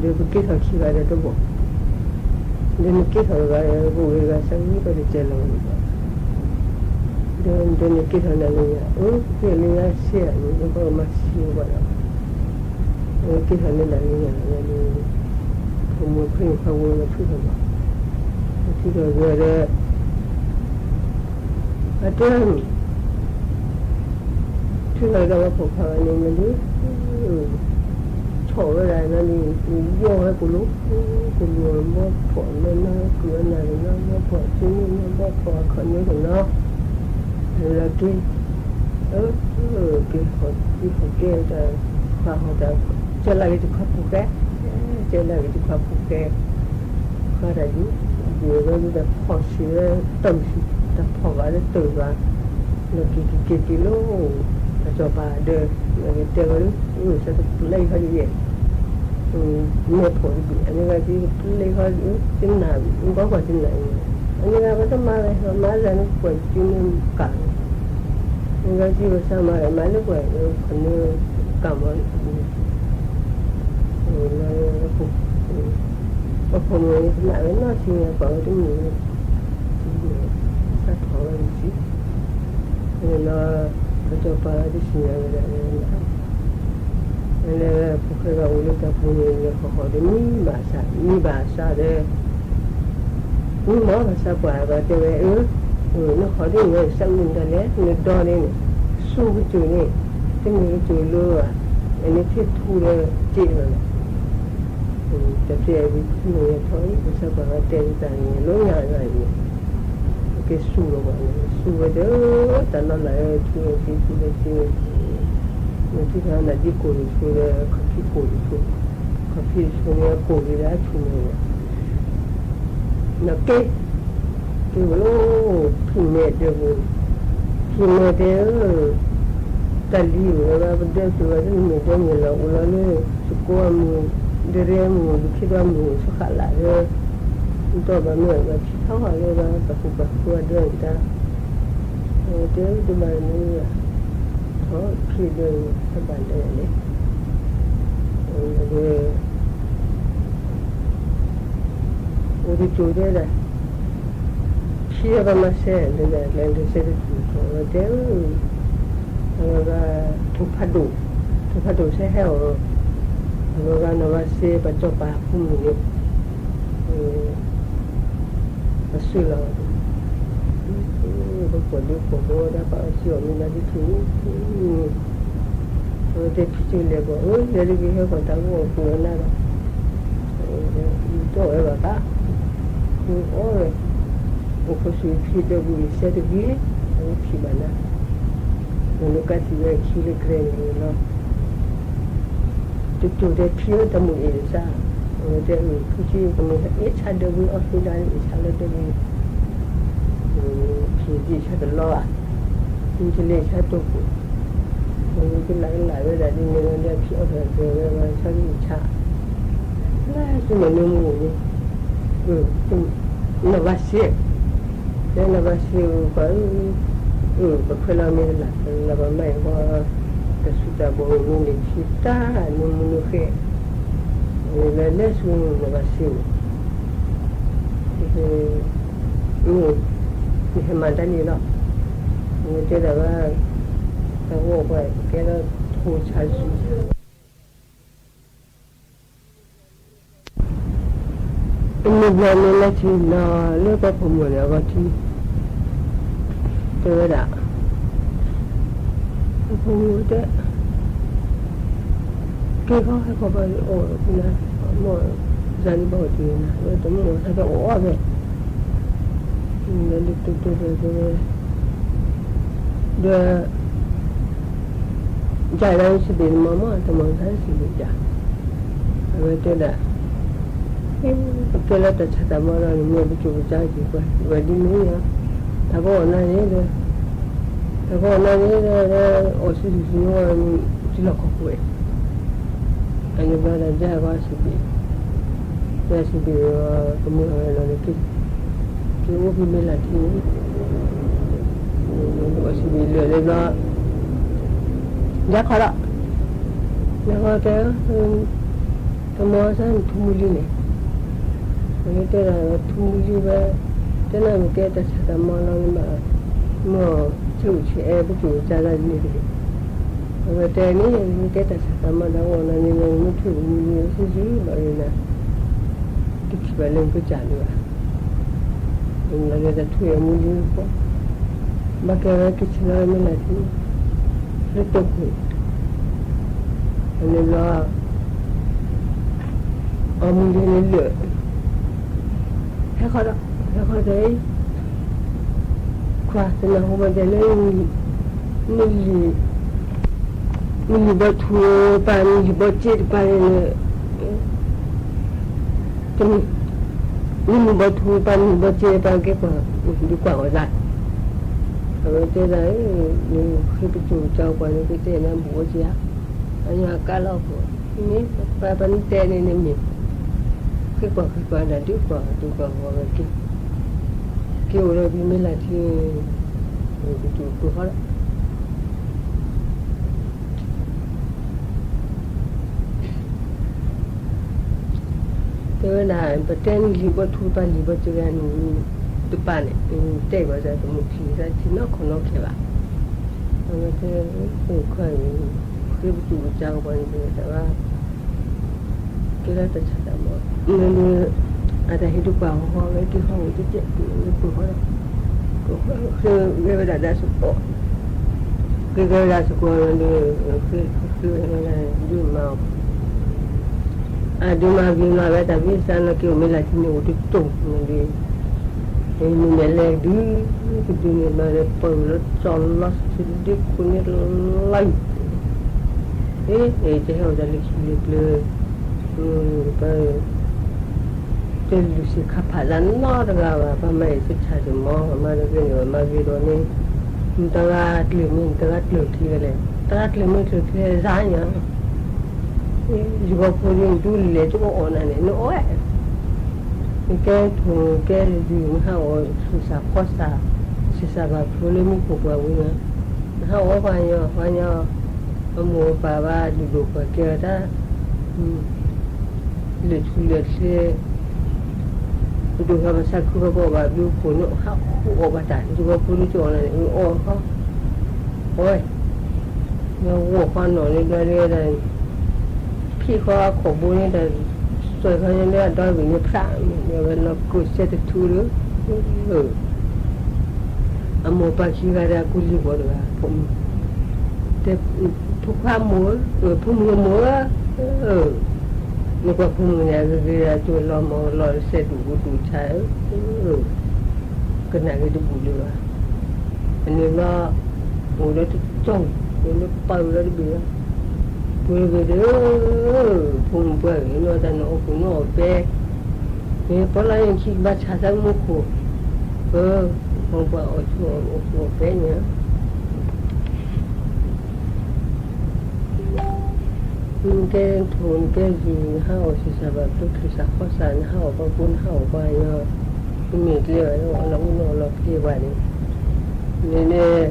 ဒီးပက့ၤထီၣ်ခံဂၤဒီးတဘီၣ်, ဒီးနက့ၤထီၣ်တဂၤဒီး ပဝဲတဂၤစးဝံၤပတစဲးလီၤဝံၤဘၣ်, ဒီး ဒီးနက့ၤထီၣ်နၤလၢညါ, အၢ ပက့ၤလၢညါဆံးဧါန့ၣ် ပကမၤဆံးဝဲဘၣ်ဒီး က့ၤထီၣ်လၢနၤလၢညါဒီး ဖိမုၣ်ခွံခွါဝဲလၢဖုၣ်ထီၣ်ဘၣ်, ဖုၣ်ထီၣ်ဝဲဒီး အတဲ ထုးထီၣ်ကဒီးဝဲဖိခွါဝဲန့ၣ်မ့ၢ်ဒုး, ဆီၣ်ဝဲဒၣ်နီၤဒုး, ယီၢ်ဝဲကိၣ်လိ, ကိၣ်လိဘီဖှီၣ်လၢနီၤ, ကုၢ်အနၢ်ကနီၤ, ဘီဖှီၣ်အစုန့ၣ်နီၤ, ဘီဖှီၣ်အခီၣ်န့ၣ်ကနီၤ, လၢက့ၤ, က့ၤဟီၣ်က့ၤဟီၣ်က့ၤတၢ်, ခွါဟီၣ်တၢ်, ကၢလၢက့ၤတခွါဖိဃဲ, ကၢလၢက့ၤတခွါဖိဃဲ, ခွါတၢ်ဒုး, ဒုးဝဲဒၣ်ဖီၣ်ဆံးဝဲတၢ်မုၢ်ဆံး, တၢ်ဖီၣ်ဘၣ်လၢတၢ်ဘၣ်, လီၤက့ၤက့ၤက့ၤက့ၤလီၤ, ပစီၤပၤဒီး တဲဝဲလၢ အၢ်စးတပျဲၢ်ဟီဒ်ယဲၢ်, မဲာ်ဖှီၣ်တဘ့ၣ် အန့ၣ်ဂၤဒ်တပျဲၢ်ဟီဒ်အၢ် တနၢ်ဘၣ် ဘၣ်ကွၢ်တနၢ်အံၤ, အန့ၣ်ဂၤပတမၤဝဲ မၤလၢနကွၢ်က့ၤန့ၣ်ကၢ်လီၤ, အန့ၣ်ဂၤဒ်ပစၢမၤဝဲ မၤလၢကွၢ်ခီန့ၣ်ကၢ်မီၤန့ၣ်, လၢ ပှၤဖိမုၣ်န့ၣ် ကနၣ်ဝဲနီၢ်ဆံန့ၣ် ကွၢ်ဝဲတမုာ်န့ၣ်, စးထီၣ်ဝဲန့ၣ်စံး, န့ၣ်လီၤ, ပစီၤပၤတစံၣ်ညါဝဲဒၣ်န့ၣ်, လၢဖိၣ်ဃဲဂၤအိၣ်လၢတၢ်ပူၤန့ၣ် လဲၤဟီၣ်ဟီၣ်ဒီးမံဘၣ်ဆၣ်, မံဘၣ်ဆၣ်ဒီး မံမီၢ်ဘၣ်ဆၣ်ပှၤ ပှၤတဲဝဲ အၢ, နဟီၣ်ဒ်န့ၣ် စးမုာ်ဒၣ်လဲာ် နဒီန့ၣ်န့ၣ်, စူၢ်ကစၢၢ်န့ၣ်, တမ့ၢ်ကစၢၢ်လၢဘၣ်, အန့ၣ်ထံထူဒီးစ့လီၤလီၤ တၢ်ဖဲအံၤ မ့ၢ်ထီၣ်အံၤ ပစၢပှၤဂၤတဲတၢ်န့ၣ် လီၤညါလီၤအံၤန့ၣ်, ကဲစူၢ်လီၤပှၤန့ၣ် စူၢ်ဝဲဒီး တၢ်လီၤလးဝဲထူဝဲထူဝဲထူဝဲထူဝဲ, မ့ၢ်ထံထီၣ်နၤဒ်ကိၢ်တဆူဒီး ခီၣ်ဖံးကိၢ်တဆူ, ခီၣ်ဖံးတဆူန့ၣ် ကိၢ်လံလၢအဆူၣ်န့ၣ် နက့ၤ, က့ၤဝဲလီၤ, ဖံးမဲာ်ဒၢးပူၤ, ဖံးမဲာ်တဲဧၢ, တၢ်လံၤဝဲဘၣ် ပဒၢးပျိၤဝဲတမ့ၢ်ဒၢးမ့ၢ်လီၤ အိၣ်လီၤလၢ သကိးအမုၢ်, ဒရဲအမုၢ် ဒုးခံဒီးအမုၢ် ဆူဃာ်လၢ်လၢ ဒီးဘၣ်မ့ၢ်ဘၣ်ထံထီၣ်လၢဘၣ် ပှၤကူပှၤကူအဒၢးတၢ်, တဲတဘၣ်န့ၣ်, ထီၣ်ဖံးဒၢးန့ၣ် တဘၣ်လဲၣ်န့ၣ်, လၢ အိၣ်တကၠိၤတဲဒၣ်, ဖံးအဘၣ်မၤစဲး လၢကျဲလၢစဲးတထူၣ်ထီၣ်ဝဲတဲ, အဝဲဂၤ ထိၣ်ဖးဒိၣ်, ထိၣ်ဖးဒိၣ်စဲဟဲအီၤ, အဝဲဂၤနီၢ်ဘၣ်စ့ပှၤစီၤပၤဖိမုၣ်န့ၣ် ပစုလီၤ, ပကွၢ်ဒုးကွၢ်ဘီဒၣ်ပှၤအီၣ်စံအီၣ်မ့ၢ်ဘၣ်ဒ်ထူၣ်န့ၣ်, အဝဲတဲဖံးကၠိလဲၤကွၢ် အၢ လဲၤတဂ့ၤဟဲကွၢ်တၢ်ဂီၢ်အီၣ်ကွံာ်အနၤဒီး, ယတီၢ်ဝဲဘၣ်ဘၣ်, အီၣ်ဝဲ, အိၣ်ခိးဆူဖံးဒၢးပူၤအံၤစဲတဂ့ၤ, အဝဲဖံးဘၣ်နၤ, မ့ၢ်လၢကးတံာ်ဝဲခံလၢကြဲန့ၣ်လီၤ တကၠိၤတဲဖံးဝဲတၢ်မုာ်အ့ၣ်စၢ်, အဝဲတဲအုၣ်ဖုကံ ကမ့ၢ်အ့ၣ်ဆါဒၢးဝံၤအီၣ်ဟ့ဒၣ်လၢအ့ၣ်ဆါလၢဒၢးဝံၤန့ၣ်, ဖံးဒံးဆါတလီဘၣ်, မ့ၢ်တလ့ၣ်ဆါတိၢ်ပူၤ, မ့ၢ်ကလၢကလၢဝဲဒၣ်ဒ်န့ၣ်ဝဲဒၣ်ဖံးအီၣ်တၢ်ဒၢးဝဲဘၣ်ဆါဒံးဆါ, လၢစုမနုၤမူန့ၣ်, နဘၣ်စ့ တဲနဘၣ်စ့အုၣ်ပှၤအုၣ်, အုၣ်ပခွဲးလီၤမ့ၢ်တလၢ်လၢပှၤမၤအံၤဃီ, တၢ်စုတၢ်ဘီၣ်မ့ၢ်န့ၣ်ထံတၢ်နမူနဃဲ, လၢလဲၤဆူနဘၣ်စ့န့ၣ်, နဟဲမၤတၢ်န့ၣ်လီၤ, နတဲဒၣ်ဘၣ်, တၢ်ဂီၢ်ပှၤကဲလီၤထိၣ်ဆါဆူ တမ့ၢ်ဘျီမ့ၢ်လဲၤထံၣ်လီၤလၢပှၤဖိမုၣ်န့ၣ်အဂီၢ်ထံ, တဲဝဲဒၣ်, ပှၤဖိမုၣ်တဲ, က့ၤဃီဟဲခီဘၣ်အီၣ်ဒီးဖုနၤ, မိၢ်, စၤလံဘၣ်အီၣ်တ့ၢ်နၤ လၢတမိၢ်စၤတဲအီၣ်အီၣ်ဖဲ, လၢလၢတိတိတဲဝဲ, ဒီး ယၤလၢစံးဘၣ်နမါမး တမၤစၢ်စံးဘၣ်ယၤ, အဝဲတဲဒၣ်, ပကဲလၢတၢ်ဆါတၢ်မီလီၤန့ၣ် မ့ၢ်ပကၠိၣ်ပကၠါက့ၤပှၤ ဝဲဒ်န့ၣ်လီၤ, တၢ်ကအိၣ်နၤန့ၣ်ဒီး, တၢ်ကအိၣ်နၤန့ၣ်ဒီး, အီၣ်ဆူၣ်ဆူၣ်ဆူၣ်ဝဲန့ၣ် ထံလီၢ်ကီၢ်ပူၤဝဲ, အန့ၣ်ဘျီဒီး ယဲၢ်ဂီၤစံးဘံၣ်, ယဲၢ်စံးဘံၣ် ကမုာ်ဝဲလီၤန့ၣ် က့ၤအိၣ်ဖဲမ့ၢ်လၢထံန့ၣ်, အီၣ်ဆံးဘံၣ်လၢာ်န့ၣ်ဘျီ, ယါခီဒီး, ယါခီတဲ, တမီၤစၢ်န့ၣ်ထူမူလံန့ၣ်, အဝဲတဲဒၣ်ထူမူလံဝဲ, တဲနၤမ့ၢ်ကဲတၢ်ဆါတၢ်မီလီၤန့ၣ်ဘၣ်, မ့ၢ်ဆဲးအိၣ်ဆဲးအဲၣ်ပကၠိၣ်ပကၠါတၢ်န့ၣ်တဂ့ၤ, အဝဲတဲန့ၣ် မ့ၢ်ကဲတၢ်ဆါတၢ်မီတၢ်အိၣ်နၤန့ၣ် မ့ၢ်ထူမူလံဆူၣ်ဆူၣ်ဘၣ်န့ၣ်, တထံၣ်ဘၣ်လၢပကၠၢ်န့ၣ်ဘၣ် လၢတၢ်ထူအမူလံဃီ, ဘၣ်ကဲဝဲက့ၤဆ့ၣ်နီၤမ့ၢ်လၢထံ, လၢတိာ်ခိၣ်, အန့ၣ်ဘျီ, အမူလံန့ၣ်လၢာ်, ဟဲဃီဒီး, ဟဲဃီဒီး, ခွါတနၢ်ဟူဘၣ်တဲလၢ, နလံၤ, နလံၤဘီထူပၢ် နလံၤဘီစ့တပၢ်န့ၣ် နမ့ၢ်ဘီထူပၢ် နမ့ၢ်ဘီစ့ပၢ်ကဲကွၢ်, ဒုးကွၢ်အီၤသး, အဝဲတဲဒၣ်, နဃ့ပကၠိၣ်ပကၠါပှၤန့ၣ် ကတဲနၤဘူးဝဲက့ၤဧါ, အညီအကါလီၤခိၣ်, မ့ၢ်ပှၤပနတဲန့ၣ်န့ၣ်မ့ၢ်, ဃ့ကွၢ်ဃ့ကွၢ်ဒၣ်ဒုးကွၢ်ဒုးကွၢ်ဃီဝဲက့ၤ, က့ၤအိၣ်ဒီးဖဲမ့ၢ်လၢထံ, ပကၠိၣ်ပဃီလီၤ တဲဝဲဒၣ် ပတဲနလံၤဘီထူပၢ်လံၤဘီစ့ဂၤန့ၣ် တပၢ်န့ၣ် တဲဘၣ်သးတမုၢ်ခံသးထံနီၢ်ခိနီၢ်ခဲဘၣ်, အဝဲတဲ, ဃ့ပကၠိၣ်ပကၠါပှၤန့ၣ် တဲဝဲဒၣ်, ကဲလၢတၢ်ဆါတၢ်မီ, မ့ၢ်လၢ, အတၢ်ဟ့ၣ်ဒုးကွၢ်ဟီၣ်ဟီၣ်ဝဲက့ၤဟီၣ်ဝဲကဲကဲ, မ့ၢ်ပှၤဟီၣ်ဒီး, ဃ့ဝဲဒၣ်ဒၣ်စ့ၢ်ကီး, ဃ့ကဲဝဲဒၣ်စ့ၢ်ကီးလီၤဒီး, ဃ့ဝဲဒၣ်ဒုးမၤအီၤ, အဒုးမၤဂ့ၤလီၤဝဲတၢ်ဘံၣ်စၢ်နီၢ်က့ၤအိၣ်မ့ၢ်လၢထံန့ၣ်အိၣ်တတိၢ်န့ၣ်ဒီး, မ့ၢ်လဲၤဒုး, ကဒုးန့ၣ်ဘျီဒီး ပၢၢ်လီၤကၠီလီၤဆူဒ့ခိၣ်န့ၣ်လီၤ, အ့ အ့ တဟဲအိၣ်တၢ်လၢခံလၢပျၢၤ, ပ တလူၤစ့ခါဖးလၢနီတဂၤဘၣ်, ပမၤအံၤစ့ဆၣ်တမီၤ, မၤတဂ့ၤန့ၣ် မၤဂ့ၤဒီးန့ၣ်, နတဂၤကျၢၤမ့ၢ်နတဂၤကျၢၤချ့လဲၣ်, တဂၤကျၢၤမ့ၢ်ကျၢၤချ့လဲၣ် စါညါ, ယဂီၤဖိဒ်နတူၢ်လဲၤကအိၣ်နၤန့ၣ် နအိၣ်ဝဲ, နကဲထိၣ်ကဲယုၢ် နဟးအီၣ်ဆူၣ်စၢ်ဖီစၢ်, ဆံးစၢ်ဘၣ်ဖျိလၢမူခိၣ်ပှၢ်ဝံၤညါ, နဟးအီၣ်ပှၤညီ ပှၤညီ, အမိၢ်အပၢ်ဘၣ်ဒိၣ်ဒိၣ်ပှၤကဲအီၤတၢ် လၢာ်ထူလၢာ်ချ့, ပဒိၣ်ဃီပသးခုဃီပအီၣ်ဘၣ်ဘျုးခိၣ်န့ၣ် ဟးဃုအီၣ်ဘၣ်တၢ် ယဂီၤဖိဒ်ကၠီအီၤန့ၣ် အီၣ်ဃီ, အီၣ်ဝဲ, မ့ၢ်ဂီၢ်ဃီနီၢ်န့ၣ်ဘျီဒ်ဝဲဒၣ်, ဖံးဃီခိၣ်ဘိန့ၣ်ဒီး, စွဲဃီန့ၣ်လၢအဒီဘ့ၣ်န့ၣ်ဖျး, မ့ၢ်ဝဲလီၤကိးစဲတထူဒီး, အမိၢ်ပၢ်ခံဂၤဒီးအကူလံၤဘီတဂၤ, ဖိမုၣ်, တဲ, ဖိခွါမိၢ်ဧၢ, ဖိမုၣ်မိၢ်ဧၢ, နကွၢ်ဖိမုၣ်န့ၣ် အဂ့ၤဂ့ၤဒၣ်ကၠိလီၤမီၤလီၤစဲဒူၣ်ဒူၣ်ဆါဧၢ, ကနၣ်ဂ့ၤတဘူၣ်လၢၤဘၣ်, အန့ၣ်ဘျီ, အိၣ်ဒီးတကၠီ, အိၣ်လၢပၢ်ဝံၤလီၤတဘ့ၣ်လီၤ, ပှဲၤတဘ့ၣ်ဒီး, ဖိမုၣ်ပှၢ်ဂ့ၤနီၢ်တၢ်န့ၣ်အီၣ်ကူၣ်နီၢ်အီၣ်ပဲ, မ့ၢ်ပီလၢယခံကဘၣ်ဆါသးမူခိၣ်, ပ, ဖိမုၣ်ပှၢ်အီၣ်ကူၣ်အီၣ်ပဲန့ၣ် နကဲထိၣ် နကဲယုၢ် နဟးအီၣ်ဆံးစၢ်ဘၣ်ဖျိ ချံးစၢ်ဃီစၢ် နဟးအီၣ်ပှၤကူ နဟးအီၣ်ပှၤညီ, နမ့ၢ်ကျဲဘၣ်လၢအီၣ်လၢအူနီၢ်လီၤကျဲဘၣ်န့ၣ်, န့ၣ်န့ၣ်,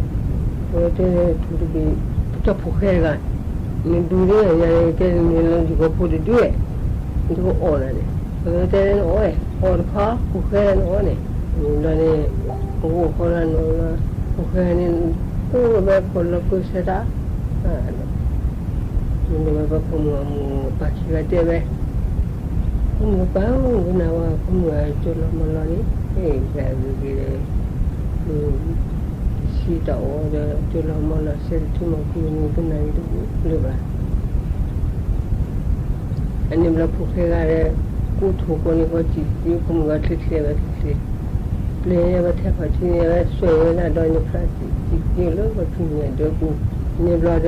အဝဲတဲထိၣ်တဘ့ၣ်, ပကၠီဖိၣ်ဃဲတဂၤ, နဒုးန့ၣ် ယၤကဲန့ၣ်လၢယဂီၤဖိတဒု, နတကအီၣ်နၤန့ၣ်, အဝဲတဲလၢနအီၣ်ဝဲ, အီၣ်တခီ, ဖိၣ်ဃဲလၢနအီၣ်န့ၣ်, ဘျီန့ၣ်, အဂီၢ်ဃီလၢနအီၣ်လၢ, ဖိၣ်ဃဲန့ၣ်, အိၣ်ဝဲခိၣ်လီၤကိးဆၢတၢ် မ့ၢ်ဒီးဝဲပှၤဖိမုၣ်အမိၢ်ပၢ်ခံဂၤတဲဝဲ, ဖိမုၣ်ပၢ်ဧၢ, ကနၣ်ဝဲဖိမုၣ်အကၠိလီၤမီၤလီၤန့ၣ်, ဟဲဂ့ၤဂ့ၤဒီး, စံးတၢ်အီၣ်ဒီး ကၠိလီၤမီၤလီၤစဲတထူမီၤကူန့ၣ် ကနၣ်ဂ့ၤတဘူၣ်လၢၤဘၣ်. အန့ၣ်ဘျီဖိၣ်ဃဲဂၤဒီး, ကူထိၣ်ကိးန့ၣ်ဃီ စံးက့ၤဖိမုၣ်ဂၤချ့ချ့ဝဲချ့ချ့, ပျဲဝဲထဲဖးထံန့ၣ်ဝဲ စွဲဝဲဒၣ်ဒီးန့ၣ်ဖျါစံးက့ၤလၢပှၤဖံးညၣ်ဒၢပူၤ, န့ၣ်ဘျီ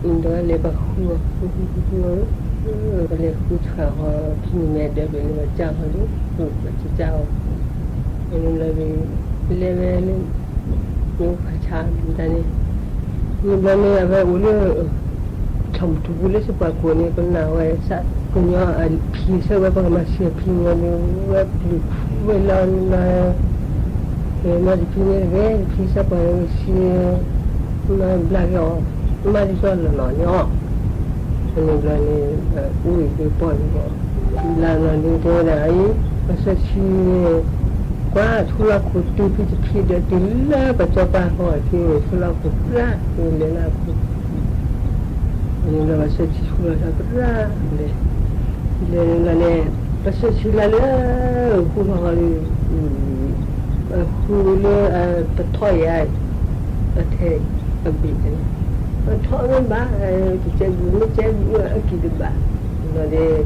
ဒီး, ဒီးလဲၤပှၤဃုအီၤ ဃုဃုဃုဃုအီၤ ပလဲၤဃုဆှၣ်ဃီ ဖံန့ၣ်မဲာ်ဒၢးဘ့ၣ်န့ၣ် ပကၢ်ဃီလံ, ပကၢ်အီၤ, အန့ၣ်ဘျီဒီး လဲၤဝဲလၢ မ့ၢ်အိၣ်ခါဆါတၢ်န့ၣ်, န့ၣ်ဘျီန့ၣ် အဝဲအိၣ်လၢ ဆီၣ်မုၢ်ထူပူၤလၢစပှၤကိာ်န့ၣ် ပနာ်ဝဲ ကညီအဖံဆၢဝဲ ပကမၤစၢၤဖံန့ၣ်ဒီး ဝဲပျုၤဝဲလီၤန့ၣ်ဘျီ မၤတဖံန့ၣ်တဂ့ၤ တဖံစၢပှၤန့ၣ်ဝဲဆံ မၤဘျါက့ၤအီၤ, မၤဒ်သိးလီၤလီၤန့ၣ်အီၤ, အန့ၣ်ဘျီန့ၣ် အိၣ်အံၤဒ်ပီၢ်န့ၣ်ဘၣ်, ဘျါလီၤဒ်တဲဝဲဒၣ်အံၤ ပှၤဆၢဆံ ကွၢ်ဆူလီၢ်ခိၣ်တုၤဖံတဖံဒီးတုၤလၢပစီၤပၤဃီအခံန့ၣ် ဆူလီၢ်ခိၣ်ပြၢ် လဲၤလၢအခိၣ် န့ၣ်ဘျီပှၤဆၢဆံဆူလီၤသးပြၢ်လဲၤ, လဲၤန့ၣ်ဘျီန့ၣ် ပှၤဆၢဆံလၢလၢ ဃူလီၤဃီဒီး ဃူလၢ ပထီၣ်ယၤ အထဲအဘ့ၣ်န့ၣ် ပထီၣ်မ့ၢ်ဘၣ် တကဲဘျုးမ့ၢ်ကဲဘျုး အကံၣ်တဘၣ် ဘျီ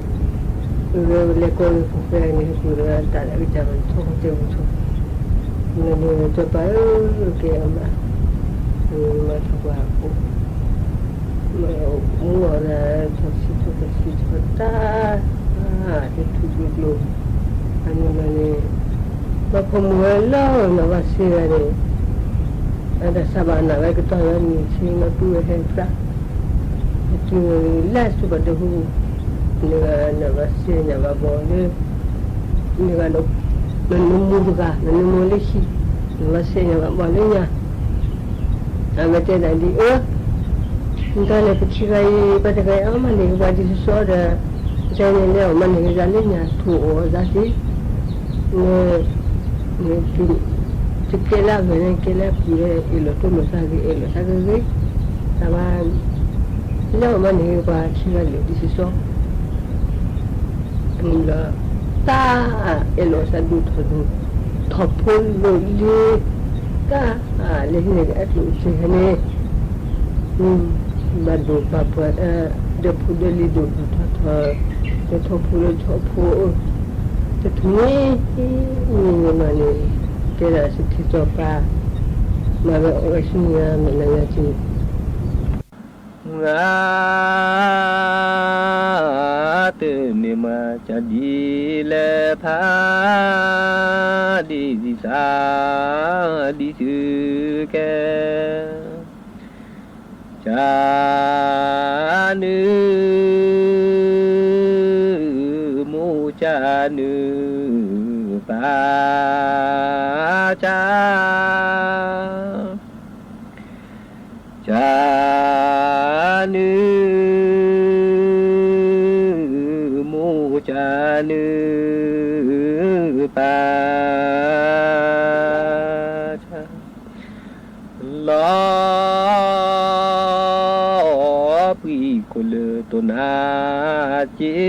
ဒီး လဲၤကိးလၢဖိၣ်ဃဲန့ၣ် ဟဲပူၤဒီးတၢ်လၢအကစၢ်ဘၣ် ထီၣ်ကဲဘျုးထီၣ် ဘျီန့ၣ် စီၤပၤဧၢ ကဲအမါ မၤထီၣ်ပှၤအဃိ မ့ၢ်အီၤဒၣ် ထီၣ်ဆံးထီၣ်တဆံးထီၣ်တၢ် တထူၣ်ကျိကျိ အန့ၣ်ဘျီန့ၣ် မၤဖိမုၣ်ဝဲလီၤ နီၢ်ဘၣ်စ့ဂၤန့ၣ် အတၢ်ဆါဘၣ်နာ်ဝဲကတီၢ်လၢနံၣ်ဆံမၤပုၢ်ဝဲဟဲပြၢ် အတုၤလၢစူၢ်ကီၢ်တဟူ နဂၤနီၢ်ဘၣ်စ့ၢ်ညါဘၣ်ဘီလၢ နဂၤ နနမူတဂၤ နနမူလၢဟံၣ် နီၢ်ဘၣ်စ့ၢ်ညါဘၣ်ဘီလၢညါ အဝဲတဲဒၣ်ဒ်အၢ နတၢ်လဲၤပခံဂၤအံၤ ပှၤတဂၤအံၤ အီၣ်မၤန့ၢ်က့ၤပှၤဒ်သိးသိးဒီး ကဲန့ၣ်လဲၤအီၣ်မၤန့ၢ်က့ၤသးလၢညါ ထိၣ်အီၣ်သးသ့ န န တကဲလၢအဂၤန့ၣ် ကဲလၢအပူၤဒီး အဲၣ်လီၤတိၢ်လီၤသးဂ့ၤ အဲၣ်လီၤသးဂ့ၤဂ့ၤ တၢ်ဘၣ် လဲၤအီၣ်မၤန့ၢ်က့ၤပှၤခံဂၤလၢာ် ဒ်သိးသိး လၢ တၢ် အဲၣ်လီၤသးဒိၣ်ထီၣ်ဒိၣ် ထီၣ်ဖိလိာ်လံ တၢ် လဲၤဟံးန့ၢ်က့ၤအကျိၣ်အစ့ဟဲန့ၣ် ဘၣ်ဒိၣ်ဘၣ်ပှၢ် ဒီးဖိဒီးလံၤဒိၣ်ဒိၣ်ထီၣ်ထီၣ် ဒီးထီၣ်ဖိဒီးထီၣ်ဖိ တထူၣ်န့ၣ် မ့ၢ်မၤန့ၣ် ကဲဒၣ်စထံစီၤပၤ မၤဝဲအီၣ်ဝဲဆူညါမဲာ်ညါက့ၤ မုၢ်ဂၤ တမ့ၢ်မၤကဒ်လဲၣ်ဖး ဒ်သး ဒ်သုကဲ ကနုၢ် မိၢ်ကနုၢ်ပၢ် က ကနုၢ် မိၢ်ကနုၢ်ပၢ် က လီၤ ပှံၤခိၣ်လၢတိၢ်နါက့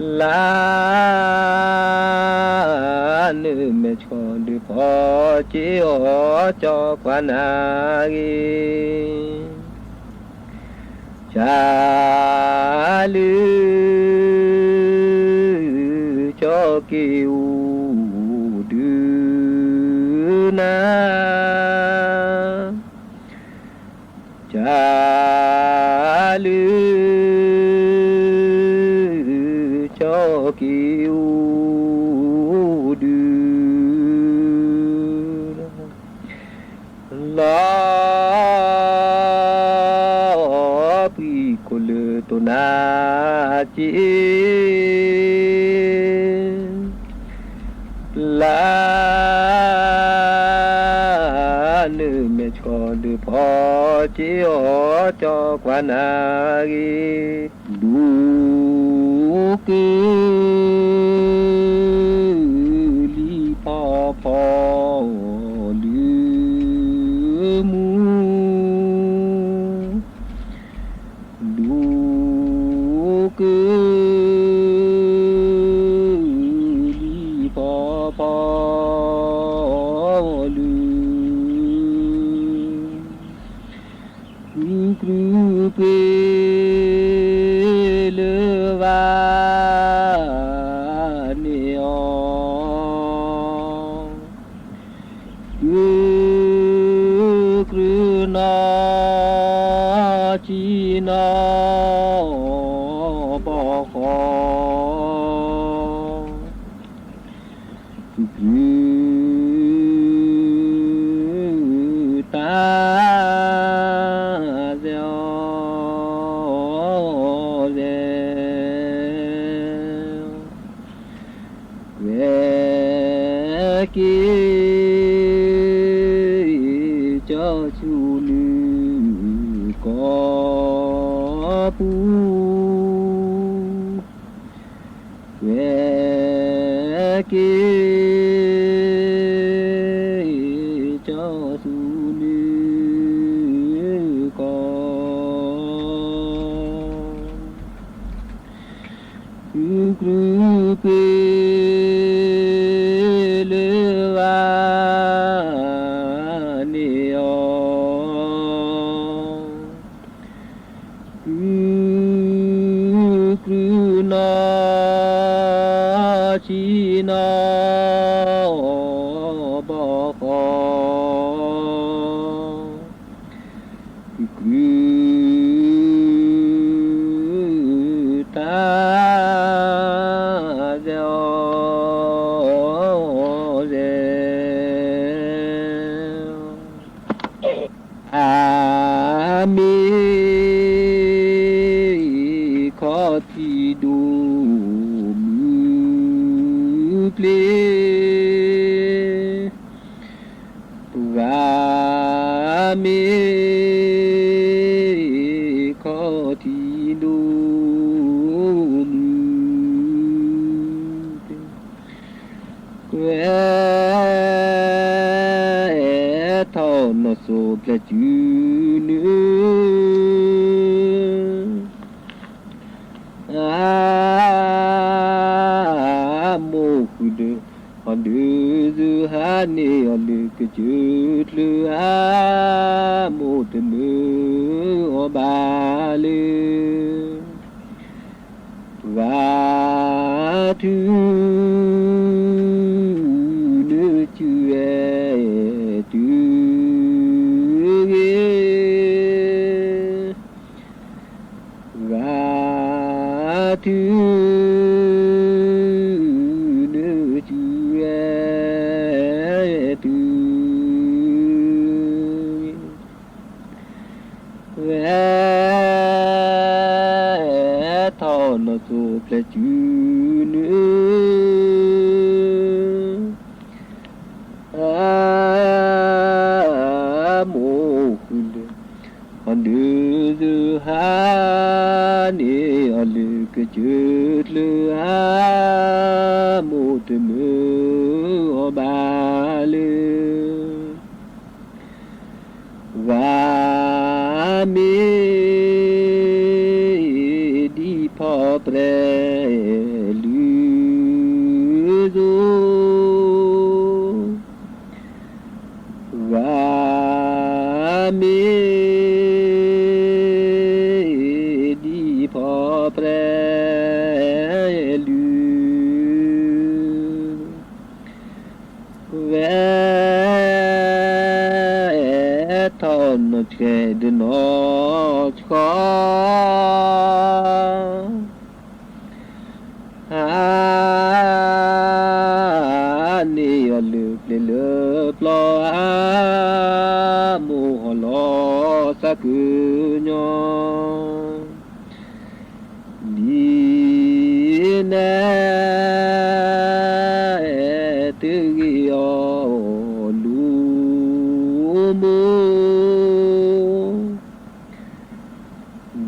လၢ နမဲာ်ဆှီဒုးဖီက့ၤအီၤ ကၠီကွၢ်နၤဂ့ၤ ကလုၢ် ကၠီက့ၤအူဒုးနၤ ကလုၢ် ကၠီက့ၤအူဒုး လီၤ ပှံၤခိၣ်လၢတိၢ်နါက့ လၢ နမဲာ်ဆှီဒုးဖီက့ၤအီၤ ကၠီကွၢ်နၤဂ့ၤ ဒူ က လံၤဖီဖီ ဒုးမူ ဒူ က လံၤဖီဖီ ဒုး ကုကရူၢ်ပှ့ၤလၢဘၣ် န့ၢ်အီၤ ကုကရူၢ်နီၢ်ကံ ဆူနုၢ်ကီၢ်ပူၤ, ကွဲက့ၤ ကၠီဆူနုၢ်ကီၢ် ဃုကြုးပှ့ၤလၢ ဂၤန့ၢ်အီၤ, ဃုကြုးနီၢ်ဆံး နီၢ်ဘီဃီ, ဃုကြုး တၢ်စဲအီၤစဲ, အမ့ၢ် ခီၣ်ထံးဒိၣ်မုၢ်ပျ့ၤ, ပှၤမ့ၢ် ခီၣ်ထံးဒိၣ်မုၢ်ပျ့ၤ, ကွဲထီၣ်နီၢ်စိၤဖျဲးစုနုၢ် အမိၢ်ဃုာ်ဒီး ဟီၣ်ဒုးစၢဟါန့ၢ်အီၤလၢကစၢၢ်ချၢ အမိၢ်တမၢအီၤဘၣ်လၢ ပှၤထုး နုၢ်စုဝဲတုၤဂ့ၤ, ပှၤထုး နုၢ်စုဝဲတုၤ ဝဲထီၣ်နီၢ်စိၤဖျဲးစုနုၢ် အမိၢ်ဃုာ်ဒီး ဟီၣ်ဒုးစၢဟါန့ၢ်အီၤလၢကစၢၢ်ချၢ အမိၢ်တမၢအီၤဘၣ်လၢ ပှၤမ့ၢ် ဒ်ဖီၣ်ပြဲလုၢ်သိ ပှၤမ့ၢ် ဒ်ဖီၣ်ပြဲလုၢ် ဝဲထီၣ်နီၢ်ဆှဲးဒီးနီၢ်ဆှီ ဟါန့ၢ်အီၤလၢပျ့ၤလၢပျီ အမိၢ်ဟီၣ်လီၤသးကုညီ ဒ်န့ၣ် တဂ့ၤအီၤလူၤမိၢ်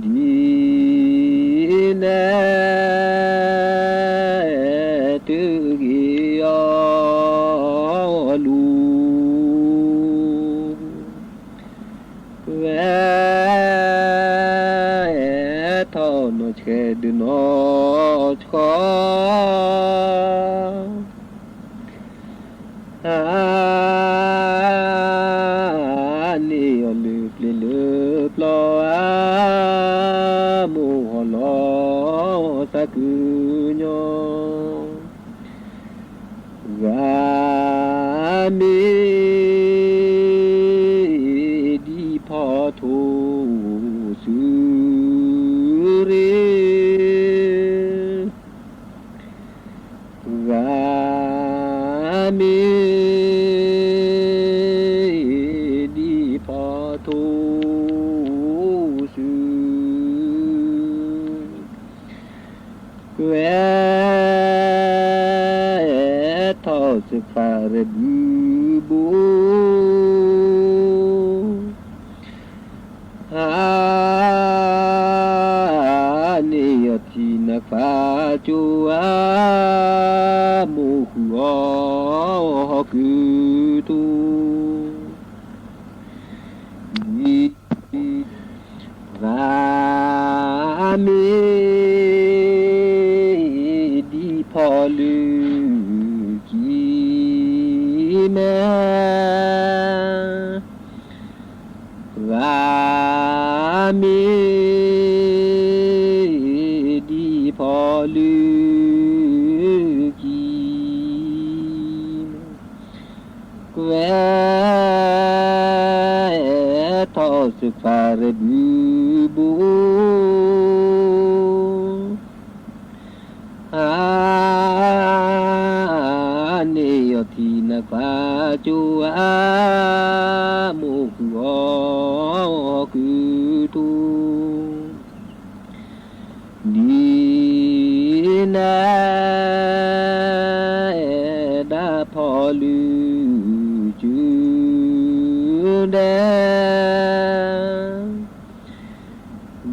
ဒ်န့ၣ် တဂ့ၤအီၤလူၤ ဝဲထီၣ်နီၢ်ဆှဲးဒီးနီၢ်ဆှီ ဟါန့ၢ်အီၤလၢပျ့ၤလၢပျီ အမိၢ်ဟီၣ်လီၤသးကုညီ ပှၤမ့ၢ် ဒ်ဖီၣ်ထိၣ်စုရ့ ပှၤမ့ၢ် ဒ်ဖီၣ်ထိၣ်စု ကွဲထီၣ်စဖးရဘုဘိ မ့ၢ်ဒ်ဖီလၢကံ ကွဲထီၣ်စ့ခွါရဒုဘိ ဟါန့ၢ်အီၤထံနခွါကၠိဧါ မိၢ်ဃုာ်အီၤကုထူ ဒ်နအဲၣ်ဒၣ်ဖီလၢ ကၠူဒဲ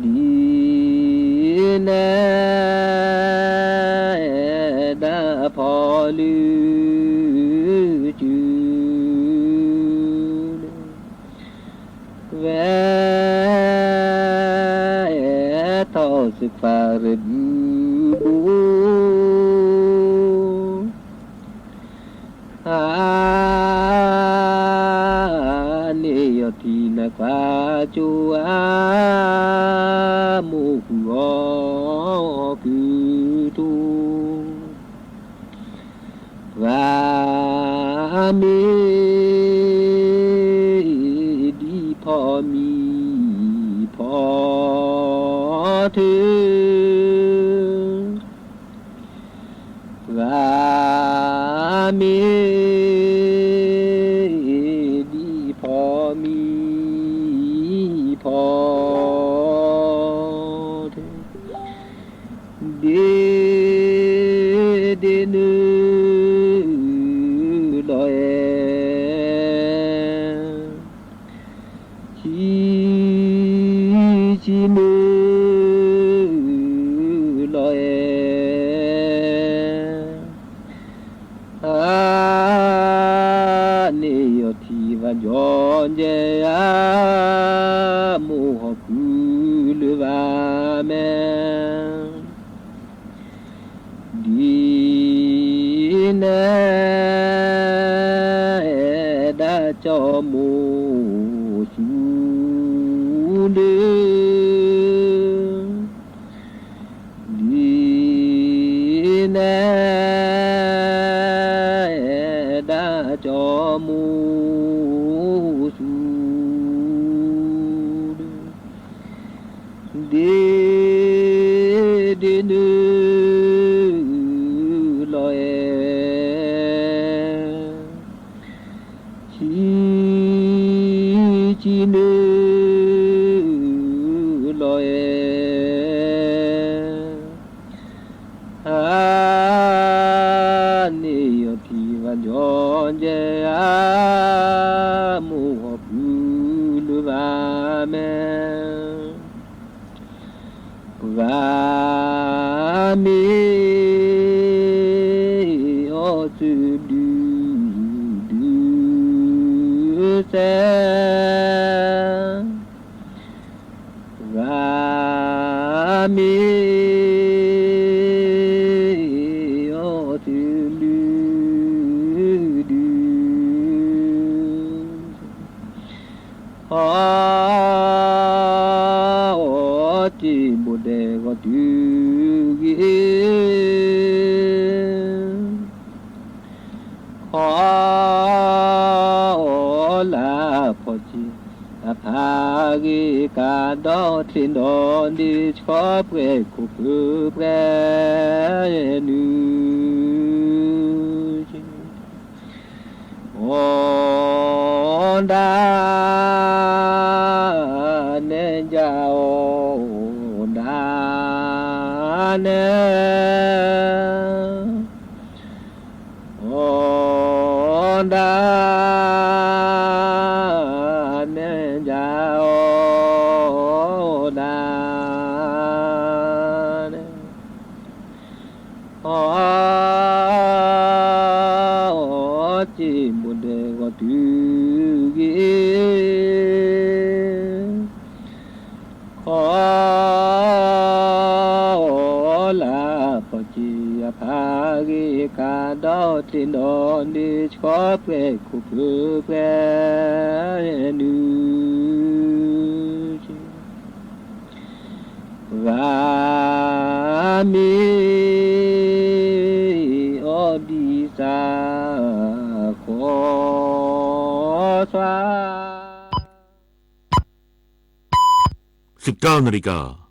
ဒ်နအဲၣ်ဒၣ်ဖီလၢ ကၠူဒဲ ကွဲထီၣ်စ့ခွါရဒုဘိ ဟါန့ၢ်အီၤထံနခွါကၠိဧါ မိၢ်ဃုာ်အီၤကုထူ ပှၤမ့ၢ်ဒ်ဖီမံဖီထၢ ပှၤမ့ၢ်ဒ်ဖီမံဖီထၢ ဒ့ ဒ့နုာ်လီၤအဲၣ် ဆံ ဆံနုာ်လီၤအဲၣ် ဟါန့ၢ်အီၤထံဘၣ်ကၠီကဲဧါ မိၢ်ဟီၣ်ကုလၢဘၣ်မဲာ် ဒ်နအဲၣ်ဒၣ်ကၠီမိၢ်ဆူလၢ ဒ်နအဲၣ်ဒၣ်ကၠီမိၢ်ဆူလၢ ဒ့ ဒ့နုာ်လီၤအဲၣ် ဆံ ဆံနုာ်လီၤအဲၣ် ဟါန့ၢ်အီၤထံဘၣ်ကၠီကဲဧါ မိၢ်ဟီၣ်ကုလၢဘၣ်မဲာ် ပှၤမ့ၢ်အီၣ်သုဒု ဒုစဲ ပှၤမ့ၢ်အီၣ်သုလုၢ်ဒု အီၣ်တ့ၢ်ဘိၣ်ဒဲးဂီၤတုၤဂ့ၤ ခီအီၣ်လၢဖီၣ်ကံ အဖးဂ့ၤကဒီးတ့ၢ်ဒီး ဒ့ဆှီပှဲၤခိၣ်ဖၢပှဲၤနုာ် အီၣ်ဒၣ်နဲၣ် ယၤအီၣ်ဒၣ်နဲၣ် အီၣ်ဒၣ်နဲၣ် ယၤအီၣ်ဒၣ်နဲၣ် အီၣ် အီၣ်တ့ၢ်ဘိၣ်ဒဲးဂီၤတုၤဂ့ၤ ခီအီၣ်လၢ ဖီၣ်ကံအဖးဂ့ၤကဒီးတ့ၢ်ဒီး ဒ့ဆှီပှဲၤခိၣ်ဖၢပှဲၤနုာ် ဂၤမ့ၢ်အီဒံးစး ခီသွါ ဆံတၢနရံၣ်ကၤ